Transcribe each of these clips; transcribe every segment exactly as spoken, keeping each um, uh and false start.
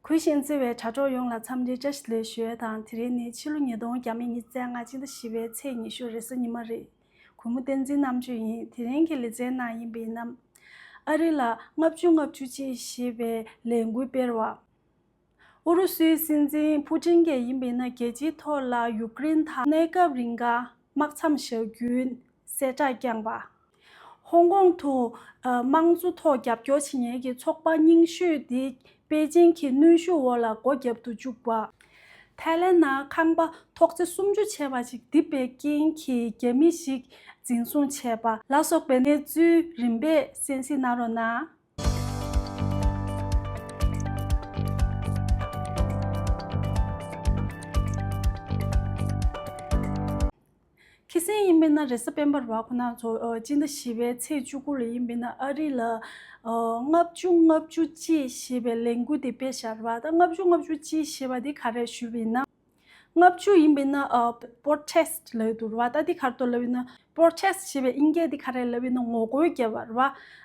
བུ་གཞན་བརྩེ་བའི་དྲ་གྲོགས་ཡོངས་ལ་འཚམས་འདྲིའི་བཀྲ་ཤིས་བདེ་ལེགས་ཞུ་ཡས་དང་། དེ་རིང་ནི་ཕྱི་ལོ་ཉིས་སྟོང་ཉི་ཤུ་རྩ་ལྔ་སྤྱི་ཟླ་བཞི་པའི་ཚེས་ཉི་ཤུ་རེས་གཟའ་ཉི་མ་རེད། གུས་མོ་བསྟན་འཛིན་རྣམ་དཔྱོད་ཡིན། དེ་རིང་གི་ལེ་ཚན་ནང་ཡིན་པས་ན། ཨ་རི་ལ་ལྔ་བཅུ་ལྔ་བཅུ་གཅིག་ཞེས་པའི་ལས་འགུལ་སྤེལ་བ། ཨུ་རུ་སུའི་སྲིད་འཛིན་ཕུ་ཀྲིན་གྱིས་ཡིན་པས་ན། རྒྱལ་སྤྱིའི་ཐོག་ལ་ཡུཀ་རེན་དང་གནས་སྐབས་རིང་ག་དམག་མཚམས་བཞག་རྒྱུའི་གསལ་བསྒྲགས་བསྐྱངས་པ། ཧོང་ཀོང་དུ་ཨ་དམངས་གཙོ་ཐོག་རྒྱབ་སྐྱོར་བྱེད་མཁན་གྱི་ཚོགས་པ་རྙིང་ཤོས་དེ་པེ་ཅིང་གི་གནོན་ཤུགས་འོག་ལ་སྒོ་བརྒྱབ་ཏུ་བཅུག་པ། ཐའི་ལེན་ནང་ཁང་པ་ཐོག་བརྩེགས་སུམ་ཅུ་བྱས་པ་ཞིག་རྡིབ་པའི་རྐྱེན་གྱིས་རྒྱ་མི་ཞིག་འཛིན་བཟུང་བྱས་པ་ལ་སོགས་པའི་གནས་ཚུལ་རིམ་པས་གསན་གཟིགས་གནང་རོགས་གནང་། ཁ་སང་ཡིན་པས་ན་རེས་གཟའ་སྤེན་པ་རེད་པ། ཁོ་ན་ཚོ་ཨ་སྤྱི་ཟླ་བཞི་པའི་ཚེས་བཅུ་དགུ་ལ་ཡིན་པས་ན་ཨ་རི་ལ་ཨ་ལྔ་བཅུ་ལྔ་བཅུ་གཅིག་ཞེས་པའི་ལས་འགུལ་དེ་སྤེལ་བཞག་རེད་པ། ད་ལྔ་བཅུ་ལྔ་བཅུ་གཅིག་ཞེས་པ་དེ་ག་རེ་ཞུས་པ་ཡིན་ན། ལྔ་བཅུ་ཡིན་པས་ན་ཨ་པོ་རོ་ཊེ་སི་ཊི་ལབ་ཀྱི་འདུག་རེད་པ། ད་དེ་ག་རེ་འདུག་ལབ་ཡིན་ན། པོ་རོ་ཊེ་སི་ཊི་ཞེས་པའི་དབྱིན་སྐད་དེ་ག་རེ་ལབ་ཡིན་ན་ངོ་རྒོལ་རྒྱབ་པ་རེད་པ།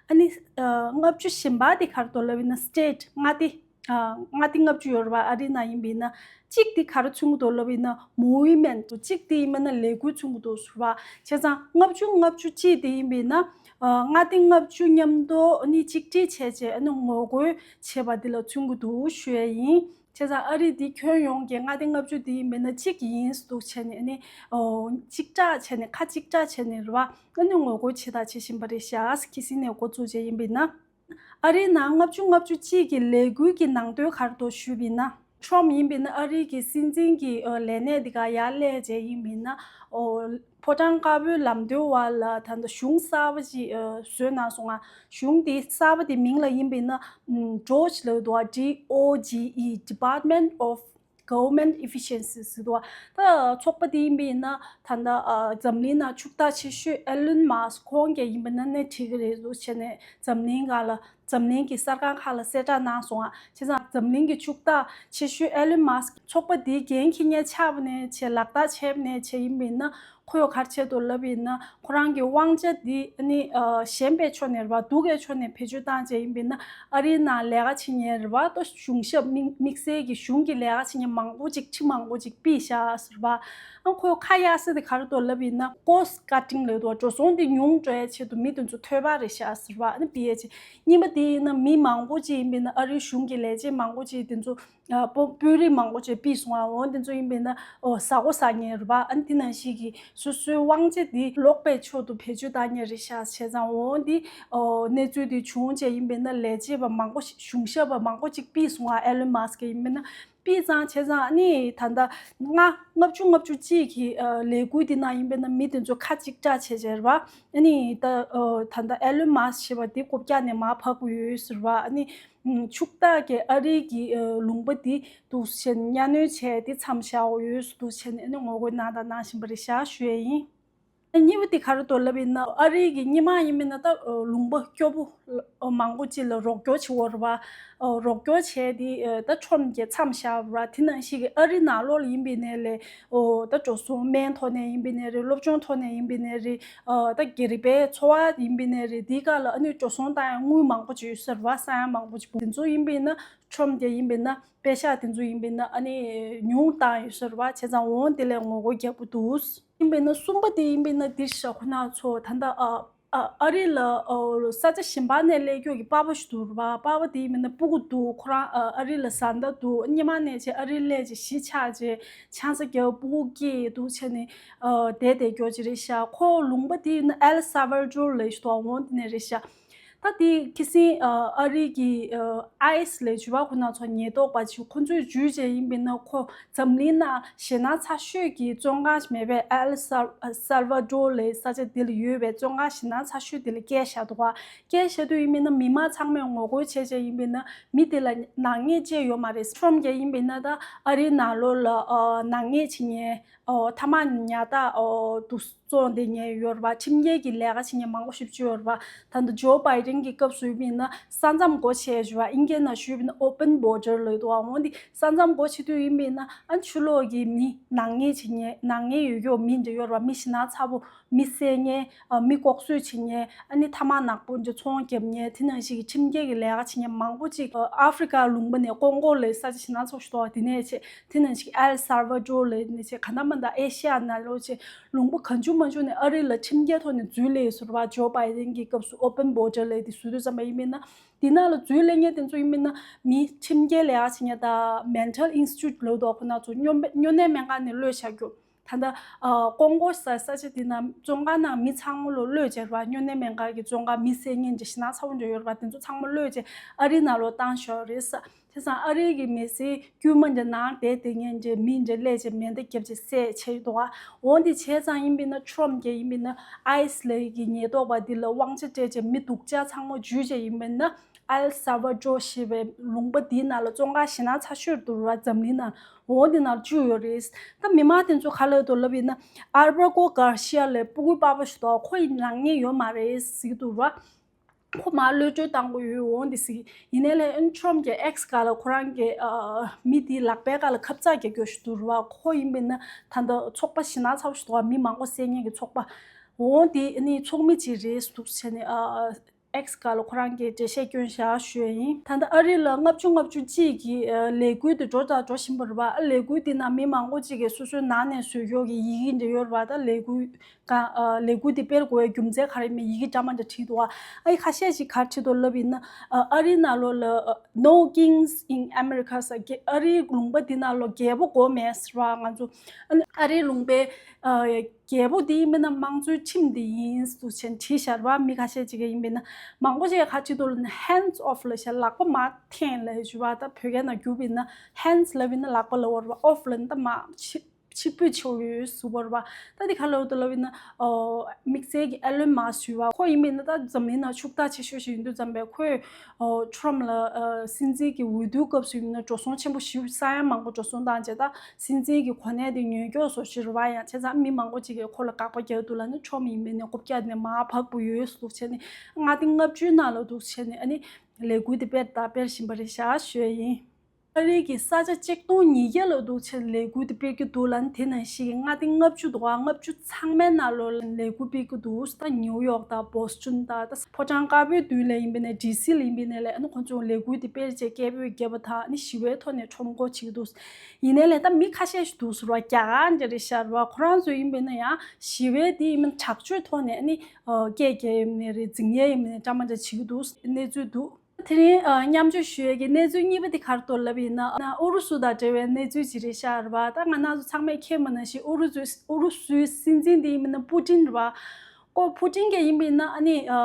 ཨ་ནི་ཨ་ལྔ་བཅུ་གཞན་པ་དེ་ག་རེ་འདུག་ལབ་ཡིན་ན་སི་ཊེ་ཊི་མངའ་སྡེ། ཨ་མངའ་སྡེ་ལྔ་བཅུ་ཡོད་རེད་པ། ཨ་རིའི་ནང་ཡིན་པས་ན། གཅིག་དེ་ག་རེ་མཚོན་གྱི་འདུག་ལབ་ཡིན་ན་མོ་ཝི་མེན་ཊི། གཅིག་དེ་ཡིན་པས་ན་ལས་འགུལ་མཚོན་གྱི་འདུག་ཟེར་བ། བྱས་ཙང་ལྔ་བཅུ་ལྔ་བཅུ་གཅིག་དེ་ཡིན་པས་ན་ཨ་མངའ་སྡེ་ལྔ་བཅུ་མཉམ་དུ་ཨ་ནི་གཅིག་སྒྲིལ་བྱས་བྱས་ཨ་ནི་ངོ་རྒོལ་བྱས་པ་དེ་ལ་མཚོན་གྱི་འདུག་ཞུ་ཡས་ཡིན། བྱས་ཙང་ཨ་རི་འདི་ཁྱོན་ཡོངས་ཀྱི་མངའ་སྡེ་ལྔ་བཅུ་དེ་ཡིན་པས་ན་གཅིག་ཡིན་འདུག་བྱས་ནས་ཨ་ནི་ཨོ་གཅིག་གྲགས་བྱས་ནས་ཁ་གཅིག་གྲགས་བྱས་ནས་རེད་པ། ཨ་ནི་ངོ་རྒོལ་བྱེད་དང་བྱེད་བཞིན་པ་རེད་ཤག་ཁ་སང་ནས་འགོ་བཙུགས་བྱས་ཡིན་པས་ན། ཨ་རིའི་ནང་ལྔ་བཅུ་ལྔ་བཅུ་གཅིག་གི་ལས་འགུལ་གྱི་ནང་དོན་ག་རེ་འདུག་ཞུས་པ་ཡིན་ན། ཊམ་ཡིན་པས་ན་ཨ་རིའི་གི་སྲིད་འཛིན་གྱི་ཨ་ལས་གནས་འདི་ག་ཡར་སླེབས་བྱས་ཡིན་པས་ན། ཨོ་ཕོ་བྲང་དཀར་པོའི་ལམ་མདོའི་བར་ལ་ད་ལྟ་གཞུང་གསར་པ་ཅིག་ཨ་བཟོས་གནང་སོང་ང་། གཞུང་འདི་གསར་པ་འདི་མིང་ལ་ཡིན་པས་ན་ཨམ་ཌོ་ཇི་ལབ་འདུག་པ། ཌི་ཨོ་ཇི་ཨི། Department of Government Efficiency ཟེར་འདུག་པ། ད་ཚོགས་པ་འདི་ཡིན་པས་ན་ད་ལྟ་ཨ་འཛམ་གླིང་ནང་ཕྱུག་བདག་ཆེ་ཤོས་ཨེ་ལོན་མཱ་སི་ཁོང་གིས་ཡིན་པས་ན་སྣེ་ཁྲིད་ཀྱི་རེད་འདུག་བྱས་ནས་འཛམ་གླིང་སྒང་ལ། འཛམ་གླིང་གི་གསར་ཁང་ཁག་ལ་གསལ་བསྒྲགས་གནང་སོང་ང་། བྱས་ཙང་འཛམ་གླིང་གི་ཕྱུག་བདག་ཆེ་ཤོས་ཨེ་ལོན་མཱ་སི་ཚོགས་པ་འདིའི་འགན་འཁྱེར་མཁན་ཆགས་པ་ནས་བྱས་ལག་བསྟར་བྱས་པ་ནས་བྱས་ཡིན་པས་ན། ཁོས་ག་རེ་བྱས་འདུག་ལབ་ཡིན་ན། ཁོ་རང་གི་དབང་ཆ་འདི་ནི་ཨ་གཞན་པའི་ཕྱོགས་ནས་རེད་པ། སྡུག་གི་ཕྱོགས་ནས་བེད་སྤྱོད་བཏང་བྱས་ཡིན་པས་ན། ཨ་རིའི་ནང་ལས་ཀ་བྱེད་མཁན་རེད་པ། ཏོ་གཞུང་ཞབས་དམིགས་དམིགས་བསལ་གྱི་གཞུང་གི་ལས་ཀ་བྱེད་མཁན་མང་པོ་ཅིག་ཁྲི་མང་པོ་ཅིག་ཕུད་བཞག་ཟེར་བ། ཨ་ཁོས་ཁ་གཡར་ས་དེ་ག་རེ་འདུག་ལབ་ཡིན་ན། ཀོ་སི་ཊི་ཀ་ཊིང་ལབ་འདུག་པ། འགྲོ་སོང་དེ་ཉུང་འགྲོ་ཡའི་ཆེད་དུ་མི་དེ་ཚོ་ཐོལ་པ་རེད་བཞག་ཟེར་བ། ཨ་ནི་ཕུད་ཡས་ཆེད། གཉིས་པ་དེ་ཡིན་ན་མི་མང་པོ་ཅིག་ཡིན་པས་ན་ཨ་རིའི་གཞུང་གི་ལས་བྱེད་མང་པོ་ཅིག་དེ་ཚོ་ཨ་དཔོན་དཔོན་རིགས་མང་པོ་ཅིག་ཕུད་སོང་ང་། འོ་དེ་ཚོ་ཡིན་པས་ན་ཨོ་ཟ་སྒོ་ཟ་མཁན་རེད་པ། ཨ་ནི་དེ་ནང་བཞིན་གྱི་སོ་སོའི་དབང་ཆ་དེ་ལོག་པའི་ཕྱོགས་སུ་བེད་སྤྱོད་བཏང་མཁན་རེད་ཤག་བྱས་ཙང་འོ་འདི་ཨོ་གནས་ཚུལ་དེ་བྱུང་བྱས་ཡིན་པས་ན་ལས་བྱེད་པ་མང་པོ་ཞིག་གཞུང་ཞབས་པ་མང་པོ་ཅིག་ཕུད་སོང་ང་། ཨེ་ལོན་མཱ་སི་ཀི་ཡིན་པས་ན། ཕུད་ཙང་བྱས་ཙང་ཨ་ནི་ད་ལྟ་ལྔ་ལྔ་བཅུ་ལྔ་བཅུ་གཅིག་གི་ཨ་ལས་འགུལ་འདི་ནང་ཡིན་པས་ན་མི་དེ་ཚོ་ཁ་གཅིག་གྲགས་བྱས་བྱས་རེད་པ། ཨ་ནི་ད་ཨ་ད་ལྟ་ཨེ་ལོན་མཱ་སི་ཞེས་པ་འདི་རྐུབ་བཀྱག་ནས་མར་བབས་ཀྱི་ཡོད་ཟེར་བ། ཨ་ནི་ཕྱུག་བདག་གིས་ཨ་རི་གི་ཨ་ལུང་པ་འདི་འདུག་བྱས་ནས་གཉའ་གནོན་བྱས་ཏེ་མཚམས་བཞག་ཡོད་འདུག་བྱས་ནས་ཨ་ནི་ངོ་རྒོལ་གནང་དང་གནང་བཞིན་པ་རེད་ཤག་ཞུ་ཡས་ཡིན། གཉིས་པ་དེ་ག་རེ་འདུག་ལབ་ཡིན་ན། ཨ་རི་གི་སྔོན་མ་ཡིན་མིན་ན་ད་ལུང་པ་སྐྱོ་པོ་མང་པོ་ཅིག་ལ་རོགས་སྐྱོར་བྱེད་ཀྱི་ཡོད་རེད་པ། རོགས་སྐྱོར་བྱས་ཏེ་ད་ཁྲོམ་གྱི་མཚམས་བཞག་པ་རེད་པ། དེ་ནང་བཞིན་གྱི་ཨ་རི་ནང་ལོགས་ལ་ཡིན་པའི་ནས་ལས་ད་འགྲོ་སོང་སྨན་ཐོག་ནས་ཡིན་པའི་ནས་རེད། སློབ་སྦྱོང་ཐོག་ནས་ཡིན་པའི་ནས་རེད། ད་སྒེར་པའི་འཚོ་བ་ཡིན་པའི་ནས་རེད། དེའི་སྒང་ལ་ཨ་ནི་འགྲོ་སོང་བཏང་ཡ་དངུལ་མང་པོ་ཅིག་ཡོད་ས་རེད་པ། ས་ཡ་མང་པོ་ཅིག་དེ་ཚོ་ཡིན་པའི་ན་ཁྲོམ་གྱི་ཡིན་པའི་ན་པེ་ཤག་དེ་ཚོ་ཡིན་པའི་ན་ཨ་ནི་ཉུང་བཏང་ཡོད་ས་རེད་པ། བྱས་ཙང་འོང་དེ་ལས་ངོ་རྒོལ་རྒྱག་གི་འདུག་ཡིན་པས་ན་གསུམ་པ་དེ་ཡིན་པས་ན་འདིར་ཤག་ཁོ་ན་ཚོ་ད་ལྟ་ཨ་ཨ་ཨ་རི་ལ་ཨ་ས་ཆ་གཞན་པ་ནས་སླེབས་མཁན་གྱི་པ་ཕ་ཞིག་འདུག་རེད་པ། པ་ཕ་དེ་ཡིན་པས་ན་སྤུ་གུ་འདུག་ཁོ་རང་ཨ་ཨ་རི་ལ་བཟའ་ཟླ་འདུག་སྔོན་མ་ནས་བྱས་ཨ་རི་སླེབས་བྱས་གཞིས་ཆགས་བྱས་ཆང་ས་རྒྱག་སྤུ་གུ་སྐྱེས་འདུག་བྱས་ནས་ཨ་བསྡད་བསྡད་མཁན་ཅིག་རེད་ཤག་ཁོ་ལུང་པ་དེ་ཡིན་ན་ཨེལ་སལ་ཝ་ཌོར་ལབ་ཞིག་འདུག་འོང་དེ་ནས་རེད་ཤག་ད་དེ་ཁ་སང་ཨ་ཨ་རི་གི་ཨ་ཨའི་སི་ལས་བྱེད་པ་ཁོ་ན་ཚོ་ཉེན་རྟོག་པ་ཅིག་ཁོ་ཚོས་འཇུས་བྱས་ཡིན་པས་ན། ཁོ་འཛམ་གླིང་ནང་ཞེད་སྣང་ཚ་ཤོས་ཀྱི་བཙོན་ཁང་ཞིག་མེད་པའི་ཨེལ་སལ་སལ་ཝ་ཌོར་ལབ་ས་ཆ་དེ་ལ་ཡོད་པའི་བཙོན་ཁང་ཞེད་སྣང་ཚ་ཤོས་དེ་ལ་བསྐྱལ་བཞག་འདུག་ག་བསྐྱལ་བཞག་དུས་ཡིན་པས་ན་མི་མང་ཚང་མས་ངོ་རྒོལ་བྱས་བྱས་ཡིན་པས་ན་མི་དེ་ལ་ནག་ཉེས་བཅས་ཡོད་མ་རེད། ཁྲོམ་རྒྱག་ཡིན་པས་ན་ད་ཨ་རིའི་ནང་ལོགས་ལ་ཨ་ནག་ཉེས་བྱེད་མཁན་ཨོ་ཐ་མག་ཉར་ཐག་ཨོ་དུ་ སོང་བསྡད་མཁན་ཡོད་རེད་པ། ཁྲིམས་འགལ་གྱི་ལས་ཀ་བྱེད་མཁན་མང་པོ་ཞིག་བཅུག་ཡོད་རེད་པ། ད་ལྟ་ཇོ་བྷའི་ཌེན་གྱི་སྐབས་སུ་ཡིན་པ་ཡིན་ན་ས་མཚམས་སྒོ་ཕྱེ་ཞུ་བ། ཨིན་སྐད་ནང་ཞུས་པ་ཡིན་ན་ཨོ་པན་བྷོ་ཌར་ལབ་འདུག་པ། འོ་འདི་ས་མཚམས་སྒོ་ཕྱེ་དུས་ཡིན་པ་ཡིན་ན་ཨ་ཕྱི་ལོགས་ཀྱི་མི་ནག་ཉེས་བྱེད་མཁན་ནག་ཉེས་ཡོད་ཀྱོག་མི་འདྲ་ཡོད་རེད་པ། མི་ཞེད་སྣང་ཚ་པོ། མི་བསད་མཁན། ཨ་མི་ལྐོག་གསོད་བྱེད་མཁན། ཨ་ནི་ཐ་མག་ནག་པོ་འདི་ཚོང་རྒྱབ་མཁན། དེ་ནང་བཞིན་གྱི་ཁྲིམས་འགལ་གྱི་ལས་ཀ་བྱེད་མཁན་མང་པོ་ཅིག་ཨ་ཨ་ཧྥི་རི་ཀ་ལུང་པ་ནས་ཀོང་ཀོ་ལབ་ས་ཆ་ཞེད་སྣང་ཚ་པོ་ཞིག་འདུག་པ། དེ་ནས་བྱས། དེ་ནང་བཞིན་ཨེལ་སལ་ཝ་ཌོར་ལབ་ནས་བྱས། ག་ན་མ་ད་ཨེ་ཤི་ཡ་ནང་ལོགས་བྱས། ལུང་པ་གང་བྱུང་མང་བྱུང་ནས་ཨ་རི་ལ་ཁྲིམས་འགལ་ཐོག་ནས་འཛུལ་སླེབས་ཡོད་ཟེར་བ། ཇོ་བྷའི་ཌེན་གྱི་སྐབས་སུ་ཨོ་པན་བྷོ་ཌར་ལབ་དེ་བཟོས་དུས་ཙམ་པ་ཡིན་པ་ཡིན་ན། དེ་ནང་ལ་འཛུལ་སླེབས་མཁན་དེ་ཚོ་ཡིན་པ་ཡིན་ན་མི་ཁྲིམས་འགལ་ལས་ཀ་བྱེད་མཁན་དང་མེན་ཊལ་ཨིན་སི་ཊི་ཊུཊ་ལབ་འདུག་པ། ཁོ་ན་ཚོ་སྨྱོ་སྨྱོ་ནད་སྨན་ཁང་ནས་གློད་བཞག་རྒྱུ། ད་ལྟ་ཨ་ཀོང་ཀོ་ཟེར་ས་ཆ་དེ་ན་བཙོན་ཁང་ནང་མི་ཚང་མ་ལོ་གློད་བྱས་རེད་པ། སྨྱོ་ནད་སྨན་ཁང་གི་བཙོན་ཁང་མི་བསད་མཁན་གྱི་ཞེད་སྣང་ཚ་པོ་འདྲ་ཡོད་རེད་པ། དེ་ཚོ་ཚང་མ་གློད་བྱས་ཨ་རི་ནང་ལོགས་བཏང་ཞོག་རེད་ས། དེ་ཙང་ཨ་རི་གི་མི་སེར་དཀྱུས་མ་འདྲ་ནང་བསྡད་བསྡད་མཁན་འདྲ་མི་འདྲ་གློད་བྱས་མེ་མདའ་བརྒྱབ་བྱས་བསད་བྱས་འདུག་ག། འོ་འདི་བྱས་ཙང་ཡིན་པ་ཡིན་ན་ཊརམ་གྱིས་ཡིན་པ་ཡིན་ན་ཨའི་སི་ལབ་ཀྱི་ཉེན་རྟོག་པ་འདི་ལ་དབང་ཆ་སྤྲད་བྱས་མི་སྡུག་ཅག་ཚང་མ་འཇུས་བྱས་ཡིན་པ་ཡིན་ན། ཨེལ་སལ་ཝ་ཌོར་ཞེས་པའི་ལུང་པ་འདིའི་ནང་ལ་བཙོན་ཁང་ཞེད་སྣང་ཚ་ཤོས་འདུག་ར། འཛམ་གླིང་ནང་འོ་འདི་ནང་བཅུག་ཡོད་རེད། ད་མི་མང་དེ་ཚོ་ག་ལབ་འདུག་ལབ་ཡིན་ན། ཨལ་བྷར་ཀོ་གར་ཤི་ཡ་ལབ་སྤུ་གུའི་པ་ཕ་ཞིག་འདུག་ཁོ་ཡི་ནག་ཉེས་ཡོད་མ་རེད་ཟེར་གྱི་འདུག་ར། ཁོ་མར་གློད་གྲོལ་བཏང་དགོས་ཡོད་འོ་འདི་ཟེར་གྱི། ཡིན་ནའི་ལས་ཨན་ཊརམ་གྱི་ཨེག་སི་སྒང་ལ་ཁོ་རང་གི་ཨ་མི་དེའི་ལག་པའི་སྒང་ལ་ཁབ་ཚག་རྒྱག་རྒྱུ་ཞིག་འདུག་ར། ཁོ་ཡིན་པ་ཡིན་ན་ད་ལྟ་ཚོགས་པ་ཞེད་སྣང་ཚ་པོ་ཞིག་འདུག་ར། མི་མང་པོ་བསད་མཁན་གྱི་ཚོགས་པ། འོ་འདི་ནི་ཚོགས་མི་ཅིག་རེད་འདུག་བྱས་ནས་ཨ། ཨེག་སི་སྒང་ལ་ཁོ་རང་གིས་འགྲེལ་བཤད་བསྐྱོན་བཞག་ཞུ་ཡ་ཡིན། ད་ལྟ་ཨ་རི་ལ་ལྔ་བཅུ་ང་བཅུ་གཅིག་གི་ཨ་ལས་འགུལ་དེ་འགྲོ་དང་འགྲོ་བཞིན་པ་རེད་པ། ཨ་ལས་འགུལ་དེ་ནང་མི་མང་པོ་ཅིག་གིས་སོ་སོའི་ནང་ནས་བཟོས་ཡོད་ཀྱི་ཡི་གེ་འདྲ་ཡོད་རེད་པ། ད་ལས་འགུལ་ག་ཨ་ལས་འགུལ་དེ་སྤེལ་དགོས་པའི་རྒྱུ་མཚན་ག་རེ་མིན་ཡི་གེ་འདྲ་མི་འདྲ་བྲིས་འདུག་པ། ཨ་ཡི་ཁ་ཤས་ཤིག་ག་རེ་བྲིས་འདུག་ལབ་ཡིན་ན། ཨ་ཨ་རིའི་ནང་ལོགས་ལ་ཨ་No Kings in America ཟེར། ཨ་རིའི་ལུང་པ་འདི་ནང་ལོགས་རྒྱལ་པོ་དགོས་མེད་ཟེར་བ། ང་ཚོ་ཨ་ནི་ཨ་རིའི་ལུང་པའི་ཨ་རྒྱལ་པོ་འདི་ཡིན་པས་ན་དམངས་གཙོའི་ཁྲིམས་འདི་ཡིན་ཟེར་དུ་ཆེན་བྲིས་ཤར་བ། མི་ཁ་ཤས་ཅིག་གིས་ཡིན་པས་ན་མང་པོ་ཅིག་གིས་ག་བྲིས་འདུག་ལབ་ན་hands off ལབ་ཤག་ལག་པ་མར་འཐེན་ལབ་ཞུ་བ། ད་བོད་སྐད་ནང་བསྒྱུར་བ་ཡིན་ན་hands ལབ་ཡིན་ན་ལག་པ་ལབ་པ་རེད་པ། off ལབ་ན་ད་མར་ཕྱི་ཕྱིར་འབུད་བྱེད་ཡོད་ཟེར་བ་རེད་པ། ད་འདི་ག་ལབ་འདུག་ལབ་ཡིན་ན་ཨོ་དམིགས་བསལ་གྱི་ཨེ་ལོན་མཱ་སི་ཞུ་བ། ཁོ་ཡིན་པས་ན་ད་འཛམ་གླིང་ནང་ཤུགས་རྟགས་ཆེ་ཤོས་ཤིག་ཡིན་དུས་ཙམ་པས་ཁོས་ཨོ་ཊརམ་ལ་ཨ་སྲིད་འཛིན་གྱི་འོས་བསྡུའི་སྐབས་སུ་ཡིན་ན་འགྲོ་སོང་ཆེན་པོ་ཞིག་ས་ཡ་མང་པོ་འགྲོ་སོང་བཏང་བྱས། ད་སྲིད་འཛིན་གྱི་གོ་གནས་དེ་ཉོས་ཀྱོག་བཟོ་ཞིག་རེད་པ། ཡང་བྱས་ཙང་མི་མང་པོ་ཅིག་གིས་ཁོ་ལ་དགག་པ་རྒྱག་འདུག་ལབ་ནས་ཊརམ་ཡིན་པས་ན་རྐུབ་བཀྱག་ནས་མར་བབས་དགོས་ཡོད་ཟེར་བྱས་ནས་ལྔ་སྟེང་ལྔ་བཅུའི་ནང་ལ་འདུག་བྱས་ནས་ཨ་ནི་ལས་འགུལ་དེ་སྤེལ་དང་སྤེལ་བཞིན་པ་རེད་ཤག་ཞུ་ཡ་ཡིན། ཨ་རི་གི་ས་ཆ་གཅིག་སྟོང་ཉིས་བརྒྱ་ལ་འདུག་བྱས་ལས་འགུལ་དེ་སྤེལ་གྱི་འདུག་ལབ་ནས། དེ་ནང་བཞིན་གྱི་ལྔ་སྟེང་ལྔ་བཅུ་འདུག་ག། ལྔ་བཅུ་ཚང་མའི་ནང་ལོགས་ལ་ལས་འགུལ་སྤེལ་གྱི་འདུག་ད་ནིའུ་ཡོག་དང་བོ་སི་ཊོན་དང་ད་ཕོ་བྲང་དཀར་པོའི་མདུན་ལ་ཡིན་པས་ན་ཌི་སི་ལ་ཡིན་པས་ན་ལས་ཨ་ནི་ཁོང་ཚོས་ལས་འགུལ་དེ་སྤེལ་བྱས་སྐད་འབོད་བརྒྱབ་པ་དང་ཨ་ནི་ཞི་བའི་ཐོག་ནས་ཁྲོམ་སྐོར་བྱེད་ཀྱི་འདུག་ཡིན་ནའི་ལས་ད་མི་ཁ་ཤས་ཤིག་འདུག་ཟེར་བ། རྒྱ་གར་འདྲ་རེད་ཤག་རེད་པ། ཁོ་རང་ཚོ་ཡིན་པས་ན་ཡང་ཞི་བའི་དེ་ཡིན་པས་ན་དྲག་སྤྱོད་ཐོག་ནས་ཨ་ནི་སྐད་རྒྱག་ཡིན་པས་ན་རེད། འཛིང་ཡས་ཡིན་པས་ན་འདྲ་མི་འདྲ་བྱེད་ཀྱི་འདུག་གནས་ཚུལ་འདུག་དེ་རིང་ཨ་མཉམ་སྤྱོད་ཞུ་ཡས་ཀྱི་གནས་ཚུལ་གཉིས་པ་དེ་ག་རེ་འདུག་ལབ་ཡིན་ན། ཨ་ཨུ་རུ་སུ་དང་འབྲེལ་བའི་གནས་ཚུལ་ཅིག་རེད་ཤག་རེད་པ། ད་ང་རང་ཚོ་ཚང་མས་མཁྱེན་པ་ནང་བཞིན་ཨུ་རུ་སུའི་ཨུ་རུ་སུའི་སྲིད་འཛིན་དེ་ཡིན་པས་ན་པུ་ཏིན་རེད་པ། ཁོ་པུ་ཏིན་གྱིས་ཡིན་པས་ན་ཨ་ནི་ཨ་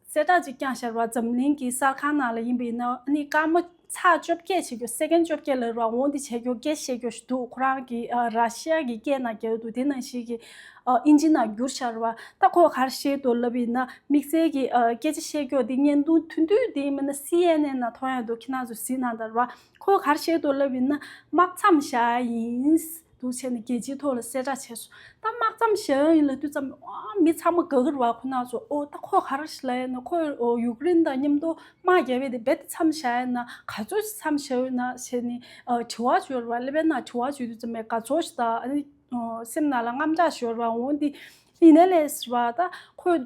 གསལ་བསྒྲགས་ཅིག་བསྐྱངས་ཤག་རེད་པ། འཛམ་གླིང་གི་གསར་ཁང་ནང་ལ་ཡིན་པས་ན་ཨ་ནི་སྐར་མ་ཚེག་བཅོ་བརྒྱད་བྱེད་རྒྱུ། སེ་ཀེན་བཅོ་བརྒྱད་ལ་རེད་པ། འོ་འདི་བྱེད་རྒྱུ་སྐད་བཤད་རྒྱུ་ཞིག་འདུག་ཁོ་རང་གིས་ཨ་ར་ཤི་ཡ་གི་སྐད་ནང་རྒྱག་གི་འདུག་དེ་ནང་བཞིན་གྱི་ཨ་ཨིན་ཇི་ནང་བསྒྱུར་ཤག་རེད་པ། ད་ཁོས་ག་རེ་བཤད་འདུག་ལབ་ཡིན་ན། དམིགས་བསལ་གྱི་ཨ་སྐད་ཆ་བཤད་རྒྱུ་དེ་བརྙན་ཐུང་ཐུང་ཐུང་དེ་ཡིན་པས་ན་སི་ཨེན་ཨེན་ནང་མཐོང་ཡག་འདུག་ཁྱེད་རང་ཚོ་གཟིགས་གནང་དང་ར། ཁོས་ག་རེ་བཤད་འདུག་ལབ་ཡིན་ན། དམག་མཚམས་བཞག་ཡིན་འདུག་བྱས་ནས་རྒྱལ་སྤྱིའི་ཐོག་ལ་གསལ་བསྒྲགས་བྱས་སོང་། ད་དམག་མཚམས་བཞག་ཡིན་ལབ་དུས་ཙམ་པ་ཨ་མི་ཚང་མ་དགའ་གི་རེད་པ། ཁོ་རང་ཚོ་ཨོ་ད་ཁོས་ག་རེ་ཞིག་ལབ་ཡིན་ན། ཁོས་ཨོ་ཡུཀ་རེན་དང་མཉམ་དུ་དམག་རྒྱག་པའི་དེ་རྦད་དེ་མཚམས་བཞག་ཡིན་ན་ག་ཚོད་ཅིག་མཚམས་བཞག་ཡོད་ན་བྱས་ནས་ཨ་དྲི་བ་བྱོས་རེད་པ། ཀླད་པའི་ནང་དྲི་བ་བྱོས་དུས་ཙམ་པ་དགའ་ཚོར་ཞིག་དང་ཨ་ནི་ཨོ་སེམས་ནང་ལ་དངངས་སྐྲག་ཞིག་ཡོད་རེད་པ། འོ་འདི་ཡིན་ནའི་ལས་ཟེར་བ། ད་ཁོས་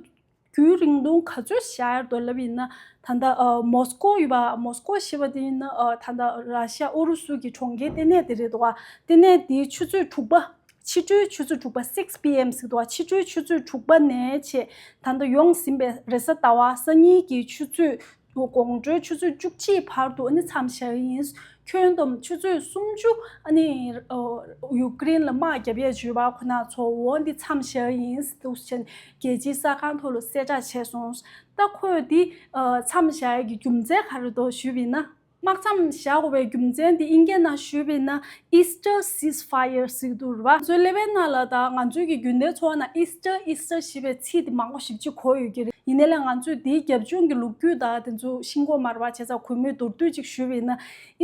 རྒྱུན་རིང་ཐུང་ག་ཚོད་བཞག་ཡོད་འདུག་ལབ་ཡིན་ན། ད་ལྟ་ཨ་མོ་སི་ཀོ་ཡོད་པ། མོ་སི་ཀོ་ཞེས་པ་དེ་ཡིན་ན་ཨ་ད་ལྟ་ར་ཤི་ཡ་ཨུ་རུ་སུ་གི་གྲོང་ཁྱེར་ལྟེ་གནས་དེ་རེད་འདུག་པ། ལྟེ་གནས་དེའི་ཆུ་ཚོད་དྲུག་པ། ཕྱི་དྲོའི་ཆུ་ཚོད་དྲུག་པ། six p.m. ཟེར་འདུག་པ། ཕྱི་དྲོའི་ཆུ་ཚོད་དྲུག་པ་ནས་བྱས་ད་ལྟ་ཡོང་ཟིན་པའི་རེས་གཟའ་ཟླ་བ་སང་ཉིན་གྱི་ཆུ་ཚོད་དགོང་དྲོའི་ཆུ་ཚོད་བཅུ་གཅིག་བར་དུ་ཨ་ནི་མཚམས་བཞག་གི་ཡིན། ཁྱོན་བསྡོམས་ཆུ་ཚོད་སུམ་ཅུ་ཨ་ནི་ཨོ་ཡུཀ་རེན་ལ་དམག་རྒྱབ་ཡས་བྱོས་པ་ཁོ་ན་ཚོ་འོ་འདི་མཚམས་བཞག་གི་ཡིན་འདུག་ཟེར་རྒྱལ་སྤྱིའི་གསར་ཁང་ཐོག་ལ་གསལ་བསྒྲགས་བྱས་སོང་། ད་ཁོས་འདི་ཨ་མཚམས་བཞག་ཡས་ཀྱི་རྒྱུ་མཚན་ག་རེ་འདུག་ཞུས་པ་ཡིན་ན། དམག་མཚམས་བཞག་དགོས་པའི་རྒྱུ་མཚན་དེ་ཨིན་སྐད་ནང་ཞུས་པ་ཡིན་ན། Easter ceasefire ཟེར་གྱི་འདུག་རེད་བ། ང་ཚོའི་ཀླད་པའི་ནང་ལ་ད་ང་ཚོའི་གི་རྒྱུན་ལྡན་འཚོ་བ་ནང་Easter Easter ཞེས་པའི་ཚིག་དེ་མང་པོ་ཞེ་པོ་ཅིག་གོ་ཡོད་ཀྱི་རེད། ཡིན་ནའི་ལས་ང་ཚོས་དེའི་རྒྱབ་ལྗོངས་ཀྱི་ལོ་རྒྱུས་དང་དེ་ཚོ་ཤེས་ཀྱི་ཡོད་མ་རེད་བ། བྱས་ཙང་གུས་མོས་མདོར་བསྡུས་ཅིག་ཞུས་པ་ཡིན་ན།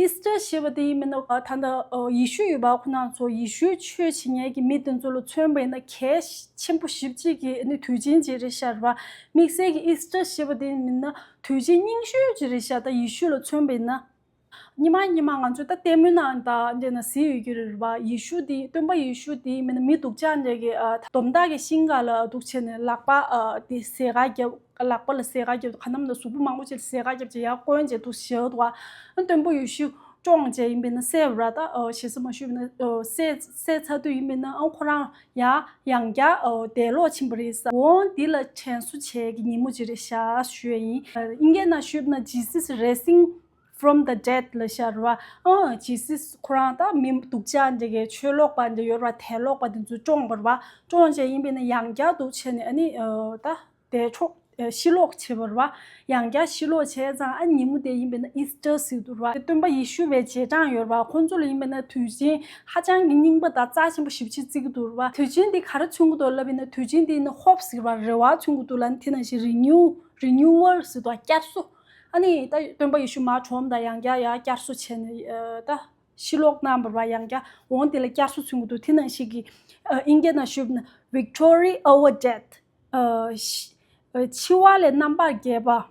Easter ཞེས་པ་དེ་ཡིན་མིན་ན་ད་ལྟ་ཡེ་ཤུ་ཡོད་པ་ཁོ་ན་ཚོ་ཡེ་ཤུའི་ཆོས་བྱེད་མཁན་གྱི་མི་དེ་ཚོ་ལ་མཚོན་པ་ཡིན་ན་གལ་ཆེན་པོ་ཞེ་པོ་ཅིག་གི་ཨ་ནི་དུས་ཆེན་ཅིག་རེད་ཤག་རེད་བ། དམིགས་བསལ་གྱི་Easter ཞེས་པ་དེ་ཡིན་མིན་ན་དུས་ཆེན་རྙིང་ཤོས་ཅིག་རེད་ཤག་ད་ཡེ་ཤུ་ལ་མཚོན་པ་ཡིན་ན། སྔོན་མ་སྔོན་མ་ང་ཚོས་ད་ལྟད་མོའི་ནང་ད་འདྲ་ན་གཟིགས་ཡོད་ཀྱི་རེད་བ། ཡེ་ཤུ་དེ་སྟོན་པ་ཡེ་ཤུ་དེ་མིན་ན་མི་སྡུག་ཅག་འདྲ་གི་ཨ་དོམ་དག་གི་ཤིང་སྒང་ལ་འདུག་བྱས་ནས་ལག་པ་ཨ་དེ་ཟས་ག་རྒྱབ། ལག་པ་ལ་ཟས་ག་རྒྱབ། ག་ནམ་ན་གཟུགས་པོ་མང་པོ་ཅིག་ལ་ཟས་ག་རྒྱབ་བྱས་ཡར་བསྐོན་བྱས་འདུག་བཞག་འདུག་བ། ཨ་སྟོན་པ་ཡེ་ཤུ་བཀྲོངས་བྱས་ཡིན་པས་ན་བསད་པ་ར། ད་ཨ་ཞེ་ས་མ་ཞུས་པས་ན་ཨ་བསད་བསད་ཚར་དུས་ཡིན་པས་ན་ཨ་ཁོ་རང་ཡར་ཡང་བསྐྱར་ཨ་འདས་ལོག་ཕྱིན་པ་རེད་ས། འོང་འདི་ལ་དྲན་གསོ་བྱས་ཀྱི་ཉིན་མོ་ཅིག་རེད་ཤག་ཞུ་ཡ་ཡིན། ཨ་ཨིན་སྐད་ནང་ཞུས་པས་ན་Jesus raising from the dead ལབ་ཤག་རེད་བ། ཨ་ཇི་སིས་ཁོ་རང་ད་མི་སྡུག་ཅག་འདྲ་གི་ཆོས་ལོག་པ་འདྲ་ཡོད་རེད་བ། དད་ལོག་པ་འདི་ཚོ་བཀྲོངས་པ་རེད་བ། བཀྲོངས་བྱས་ཡིན་པས་ན་ཡང་བསྐྱར་འདུག་བྱས་ནས་ཨ་ནི་ཨ་ད་དེ་འཕྲོག་ཨ་ཕྱིར་ལོག་བྱས་པ་རེད་བ། ཡང་བསྐྱར་ཕྱིར་ལོག་བྱས་ཙང་ཨ་ཉིན་མོ་དེ་ཡིན་པས་ན་ཨིས་ཊར་ཟེར་འདུག་རེད་བ། སྟོན་པ་ཡེ་ཤུ་བའི་རྗེས་འབྲང་ཡོད་རེད་བ། ཁོང་ཚོ་ལ་ཡིན་པས་ན་དུས་ཆེན་ཧ་ཅང་གི་རྙིང་པ་དང་རྩ་ཆེན་པོ་ཞེ་པོ་ཅིག་བརྩི་གི་འདུག་རེད་བ། དུས་ཆེན་འདི་ག་རེ་མཚོན་གི་འདུག་ལབ་ཡིན་ན་དུས་ཆེན་འདི་ནི་ཧོབ་ཟེར་བ་རེ་བ་མཚོན་གི་འདུག་ལབ་ནི། དེ་ནང་བཞིན་རི་ནིའུ་རི་ནིའུ་ཨལ་ཟེར་འདུག་བ། བསྐྱར་གསོ། ཨ་ནི་ད་སྟོན་པ་ཡེ་ཤུ་མར་གྲོངས་དང་ཡང་བསྐྱར་ཡར་བསྐྱར་གསོ་བྱས་ནས་ཨ་ད་ཕྱིར་ལོག་གནང་བ་རེད་བ། ཡང་བསྐྱར་འོང་དེ་ལ་བསྐྱར་གསོ་མཚོན་གྱི་འདུག་དེ་ནང་བཞིན་གྱི་ཨ་ཨིན་སྐད་ནང་ཞུས་པ་ན་victory over death ཨ་ཤི་ཨ་འཆི་བ་ལས་རྣམ་པར་རྒྱལ་བ།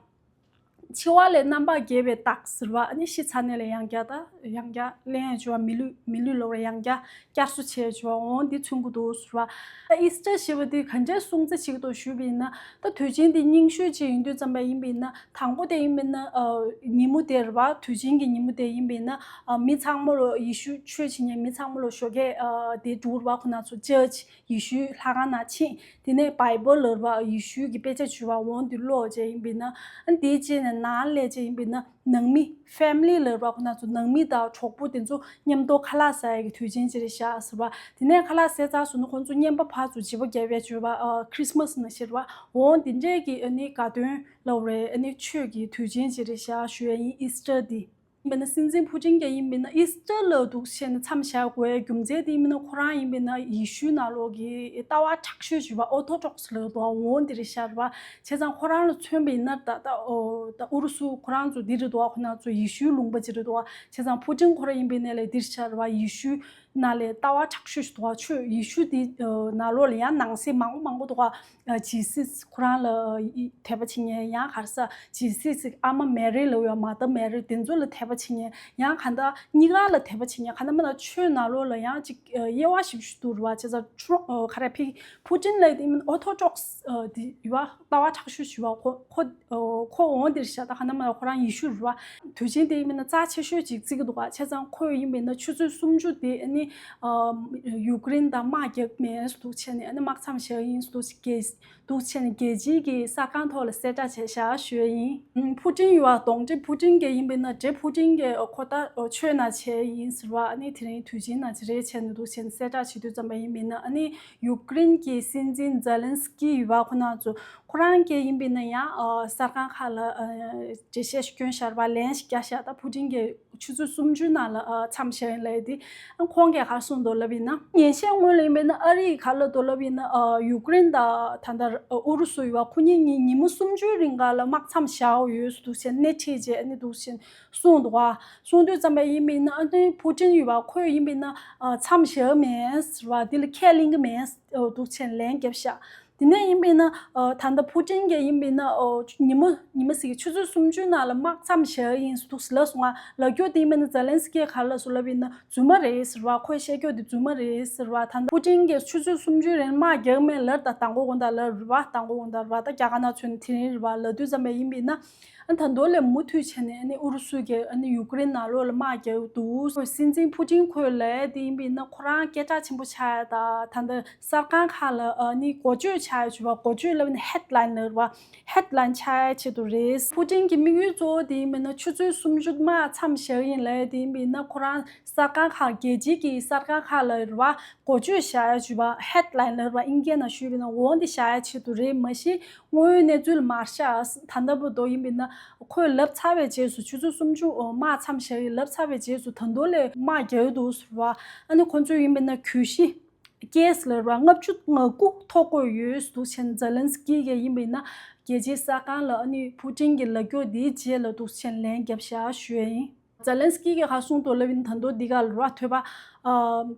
འཆི་བ་ལས་རྣམ་པར་རྒྱལ་བའི་རྟགས་ཟེར་བ། ཨ་ནི་ཤི་ཚར་ནས་ལ་ཡང་བསྐྱར་ད་ཡང་བསྐྱར་ལེན་བྱས་པ། མི་ལུས་མི་ལུས་ལོག་རེ་ཡང་བསྐྱར་བསྐྱར་གསོ་བྱས་བྱས་པ་འོང་འདི་མཚོན་གྱི་འདུག་ཟེར་བ། ད་ཨིས་ཊར་ཞེས་པ་འདི་ག་འདྲའི་སྲུང་བརྩི་བྱེད་ཀྱི་འདུག་ཞུས་པ་ཡིན་ན། ད་དུས་ཆེན་འདི་རྙིང་ཤོས་ཅིག་ཡིན་དུས་ཙམ་པ་ཡིན་པ་ཡིན་ན། དང་པོ་དེ་ཡིན་པ་ཡིན་ན་ཨ་ཉིན་མོ་དེ་རེད་བ། དུས་ཆེན་གྱི་ཉིན་མོ་དེ་ཡིན་པ་ཡིན་ན་ཨ་མི་ཚང་མ་ལོ་ཡེ་ཤུ་ཆོས་བྱེད་མཁན་མི་ཚང་མ་ལོ་ཞོགས་ཀས་ཨ་དེ་འགྲོ་རེད་བ། ཁོ་ན་ཚོ་ཅར་ཆི་ཡེ་ཤུའི་ལྷ་ཁང་ནང་ཕྱིན། དེ་ནས་བྷའི་བལ་ལབ་པ་ཡེ་ཤུའི་གི་དཔེ་ཆ་བྱུས་པ་འོང་དེ་ཀློག་བྱས་ཡིན་པ་ཡིན་ན། ཨ་དེའི་རྗེས་ནས་ནང་སླེབས་བྱས་ཡིན་པ་ཡིན་ན་ནང་མི་ཕེ་མི་ལི་ལབ་པ་ཁོ་ན་ཚོ་ནང་མི་དང་གྲོགས་པོ་དེ་ཚོ་མཉམ་དུ་ཁ་ལག་ཟ་ཡ་གི་དུས་ཆེན་ཅིག་རེད་ཤག་ཟེར་བ། དེ་ནས་ཁ་ལག་ཟས་ཚར་སོང་ན་ཁོང་ཚོ་བརྙན་པར་ཕར་ཚུར་བརྗེ་པོ་རྒྱབ་ཡ་བྱུས་པ་ཨ་ཁྲི་སི་མ་སི་ནང་བཞིན་རེད་བ། འོང་དེ་འདྲས་ཀྱི་ཨ་ནི་དགའ་སྟོན་ལབ་རེད། ཨ་ནི་ཆོས་ཀྱི་དུས་ཆེན་ཅིག་རེད་ཤག་ཞུ་ཡ་ཡིན། ཨིས་ཊར་འདི། ཡིན་པས་ན་སྲིད་འཛིན་ཕུ་ཀྲིན་གྱིས་ཡིན་པས་ན་ཨིས་ཊར་ལ་འདུག་བྱས་ནས་མཚམས་བཞག་དགོས་རྒྱུ་མཚན་དེ་ཡིན་པས་ན་ཁོ་རང་ཡིན་པས་ན་ཡེ་ཤུའི་ནང་ལོགས་ཀྱི་ལྟ་བ་དྲག་ཤོས་ཞུ་བ་ཨོ་ཐོ་ཌོག་སི་ལབ་འདུག་འོང་འདི་རེད་ཤག་རེད་བ། བྱས་ཙང་ཁོ་རང་ལ་མཚོན་པ་ཡིན་ན་ད་ད་ཨོ་ད་ཨུ་རུ་སུ་ཁོ་རང་ཚོ་འདི་རེད་འདུག་ཁོ་རང་ཚོ་ཡེ་ཤུའི་ལུང་པ་ཅིག་རེད་འདུག་བྱས་ཙང་ཕུ་ཀྲིན་ཁོ་རང་ཡིན་པས་ན་ལས་འདི་རེད་ཤག་རེད་བ། ཡེ་ཤུའི་ནང་ལས་ལྟ་བ་དྲག་ཤོས་ཤིག་འདུག་ཆོས་ཡེ་ཤུ་འདི་ནང་ལོགས་ལ་ཡང་ནང་གསེས་མང་པོ་མང་པོ་འདུག་ཨ་ཇི་སིས་ཁོ་རང་ལ་ཨི་དད་པ་བྱེད་མཁན། ཡང་ག་རེ་ཟ་ཇི་སིས་ཨ་མ་མེ་རི་ལབ་ཡོད། མ་ཏར་མེ་རི་དེ་ཚོ་ལ་དད་པ་བྱེད་མཁན། ཡང་གང་ལྟར་གཉིས་ཀ་ལ་དད་པ་བྱེད་མཁན། གང་ལྟར་མིན་ན་ཆོས་ནང་ལོགས་ལ་ཡང་ཅིག་ཨ་དབྱེ་བ་ཞིབ་ཞིབ་འདུག་རེད་བ། བྱས་ཙང་ཁྲོ་ཨ་ག་རེ་ཕི་ཕུ་ཀྲིན་ལབ་དེ་མིན་ཨོ་ཐོ་ཌོག་སི་ཨ་དེ་ཡོད་པ། ལྟ་བ་དྲག་ཤོས་ཞུ་བ་ཁོ་ཁོ་ཨ་ཁོ་འོང་འདིར་བཞག་ད་གང་ལྟར་མིན་ན་ཁོ་རང་ཡེ་ཤུ་རེད་བ། དུས་ཆེན་དེ་ཡིན་མིན་ན་རྩ་ཆེ་ཤོས་ཅིག་བརྩི་གི་འདུག་བ། བྱས་ཙང་ཁོ་ཡིན་མིན་ན་ཆུ་ཚོད་སུམ་ཅུ་དེ་ཨ་ནི་ཨ་ཡུཀ་རེན་དང་དམག་རྒྱག་མེད་འདུག་བྱས་ནས་ཨ་ནི་དམག་མཚམས་བཞག་ཡིན་འདུག་ཅིག་གས། འདུག་བྱས་ནས་རྒྱལ་སྤྱིའི་གི་གསར་ཁང་ཐོག་ལ་གསལ་བསྒྲགས་བྱས་བཞག་ཞུ་ཡ་ཡིན། ཨུམ་ཕུ་ཀྲིན་ཡོད་པ་གདོང་འདྲེ་ཕུ་ཀྲིན་གྱི་ཡིན་པས་ན་འདྲེ་ཕུ་ཀྲིན་གྱི་ཁོ་ད་ཆོས་ནང་བྱས་ཡིན་ཟེར་བ། ཨ་ནི་དེ་རིང་དུས་ཆེན་ནང་བྱས་རེད་བྱས་ནས་འདུག་བྱས་ནས་གསལ་བསྒྲགས་བྱེད་དུས་ཙམ་པ་ཡིན་པས་ན། ཨ་ནི་ཡུཀ་རེན་གྱི་སྲིད་འཛིན་ཛེ་ལན་སི་ཀི་ཡོད་པ་ཁོ་ན་ཚོ་ཁོ་རང་གི་ཡིན་པས་ན་ཡང་གསར་ཁང་ཁག་ལ་འགྲེལ་བཤད་ཞིག་བསྐྱོན་བཞག་པ། ལན་ཞིག་བརྒྱབ་བཞག་ད་ཕུ་ཀྲིན་གྱི་ཆུ་ཚོད་སུམ་ཅུ་ནང་ལ་ཨ་མཚམས་བཞག་ཡིན་ལབ་ཡ་དེ། ཨ་ཁོང་གིས་ག་རེ་གསུངས་འདུག་ལབ་ཡིན་ན། ཉིན་ཤས་སྔོན་ལ་ཡིན་པས་ན་ཨ་རི་ག་ལབ་འདུག་ལབ་ཡིན་ན། ཨ་ཡུཀ་རེན་དང་ད་ལྟ་ཨུ་རུ་སུ་ཡོད་པ་ཁོ་གཉིས་གཉིས་ཉིན་མོ་སུམ་ཅུའི་རིང་ག་ལ་དམག་མཚམས་བཞག་ཡོད་འདུག་ཟེར་སྣེ་ཁྲིད་བྱས་ཨ་ནི་འདུག་ཟེར་གསུངས་འདུག་ཨ་གསུངས་དུས་ཙམ་པ་ཡིན་པས་ན་ཨ་ནི་ཕུ་ཀྲིན་ཡོད་པ་ཁོས་ཡིན་པས་ན་ཨ་མཚམས་བཞག་མེད་ཟེར་བ་འདི་ལ་ཁས་ལེན་གྱི་མེད་འདུག་ཟེར་ལན་བརྒྱབ་ཤག་དེ་ནས་ཡིན་པས་ན་ཨ་ད་ལྟ་ཕུ་ཀྲིན་གྱིས་ཡིན་པས་ན་ཨོ་ཉི་མ་ཉི་མ་ཟེར་གྱི་ཆུ་ཚོད་སུམ་ཅུའི་ནང་ལ་དམག་མཚམས་བཞག་ཡིན་འདུག་ཟེར་ལབ་སོང་ང་། ལབ་རྒྱུ་དེ་ཡིན་པས་ན་ཛེ་ལན་སི་ཀིས་ག་རེ་ལབ་སོང་ལབ་ཡིན་ན་རྫུན་མ་རེད་ཟེར་བ། ཁོས་བཤད་རྒྱུ་དེ་རྫུན་མ་རེད་ཟེར་བ། ད་ལྟ་ཕུ་ཀྲིན་གྱིས་ཆུ་ཚོད་སུམ་ཅུའི་རིང་དམག་རྒྱག་མེད་ལབ་ད་དང་པོ་དགོང་དག་ལབ་རེད་བ། དང་པོ་དགོང་དག་རེད་བ། ད་རྒྱ་གར་ནང་ཚོས་ནི་དེ་རིང་རེད་བ། ལབ་དུས་ཙམ་པ་ཡིན་པས་ན་ཨ་ད་མདོ་ལས་མུ་མཐུད་བྱས་ནས་ཨ་ནི་ཨུ་རུ་སུ་གིས་ཨ་ནི་ཡུཀ་རེན་ནང་ལོགས་ལ་དམག་རྒྱག་འདུག་སྲིད་འཛིན་ཕུ་ཀྲིན་ཁོས་ལབ་དེ་ཡིན་པས་ན་ཁོ་རང་སྐད་གྲགས་ཆེན་པོ་ཆགས་ཡ་ད་ད་ལྟ་གསར་ཁང་ཁག་ལ་ཨ་ནི་འགོ་བརྗོད་བྱ་ཡ་བྱུས་པ། འགོ་བརྗོད་ལབ་ན་ཧེཌ་ལའིན་ལབ་རེད་བ། ཧེཌ་ལའིན་ཆགས་ཡ་ཆེད་དུ་རེད། ཕུ་ཀྲིན་གྱི་དམིགས་ཡུལ་གཙོ་བོ་དེ་ཡིན་པས་ན་ཆུ་ཚོད་སུམ་ཅུ་དམག་མཚམས་བཞག་ཡིན་ལབ་ཡ་དེ་ཡིན་པས་ན་ཁོ་རང་གསར་ཁང་ཁག་རྒྱལ་སྤྱིའི་གི་གསར་ཁང་ཁག་ལ་རེད་བ། འགོ་བརྗོད་བྱ་ཡ་བྱུས་པ། ཧེཌ་ལའིན་ལབ་རེད་བ། ཨིན་སྐད་ནང་ཞུས་པས་ན་འོང་དེ་བྱ་ཡ་ཆེད་དུ་རེད། མ་གཞི་དངོས་ཡོད་གནས་ཚུལ་མར་བཞག་ད་ལྟ་བར་དུ་ཡིན་པས་ན་ ཁོས་ལབ་ཚར་བའི་རྗེས་སུ་ཆུ་ཚོད་སུམ་ཅུ་དམག་མཚམས་བཞག་ཡིན་ལབ་ཚར་བའི་རྗེས་སུ་ད་དུང་ལས་དམག་རྒྱག་གི་འདུག་ཟེར་བ། ཨ་ནི་ཁོ་ཚོས་ཡིན་པས་ན་གྱོད་གཞི་ཀེ་སི་ལ་ར་ལྔ་བཅུ་ང་དགུ་ཐོ་འགོད་ཡོད་འདུག་ཟེར་ནས་ཛེ་ལན་སི་ཀི་གིས་ཡིན་པས་ན་རྒྱལ་སྤྱིའི་གསར་ཁང་ལ་ཨ་ནི་ཕུ་ཊིན་གྱི་ལབ་སྐྱོར་འདིའི་རྗེས་ལ་འདུག་ཟེར་ནས་ལན་བརྒྱབ་བཞག་ཞུ་ཡ་ཡིན། ཛེ་ལན་སི་ཀི་གིས་ག་གསུངས་འདུག་ལབ་ཡིན་ན་ད་དུང་འདི་ག་ལ་ར་ཐོས་པ། ཨ་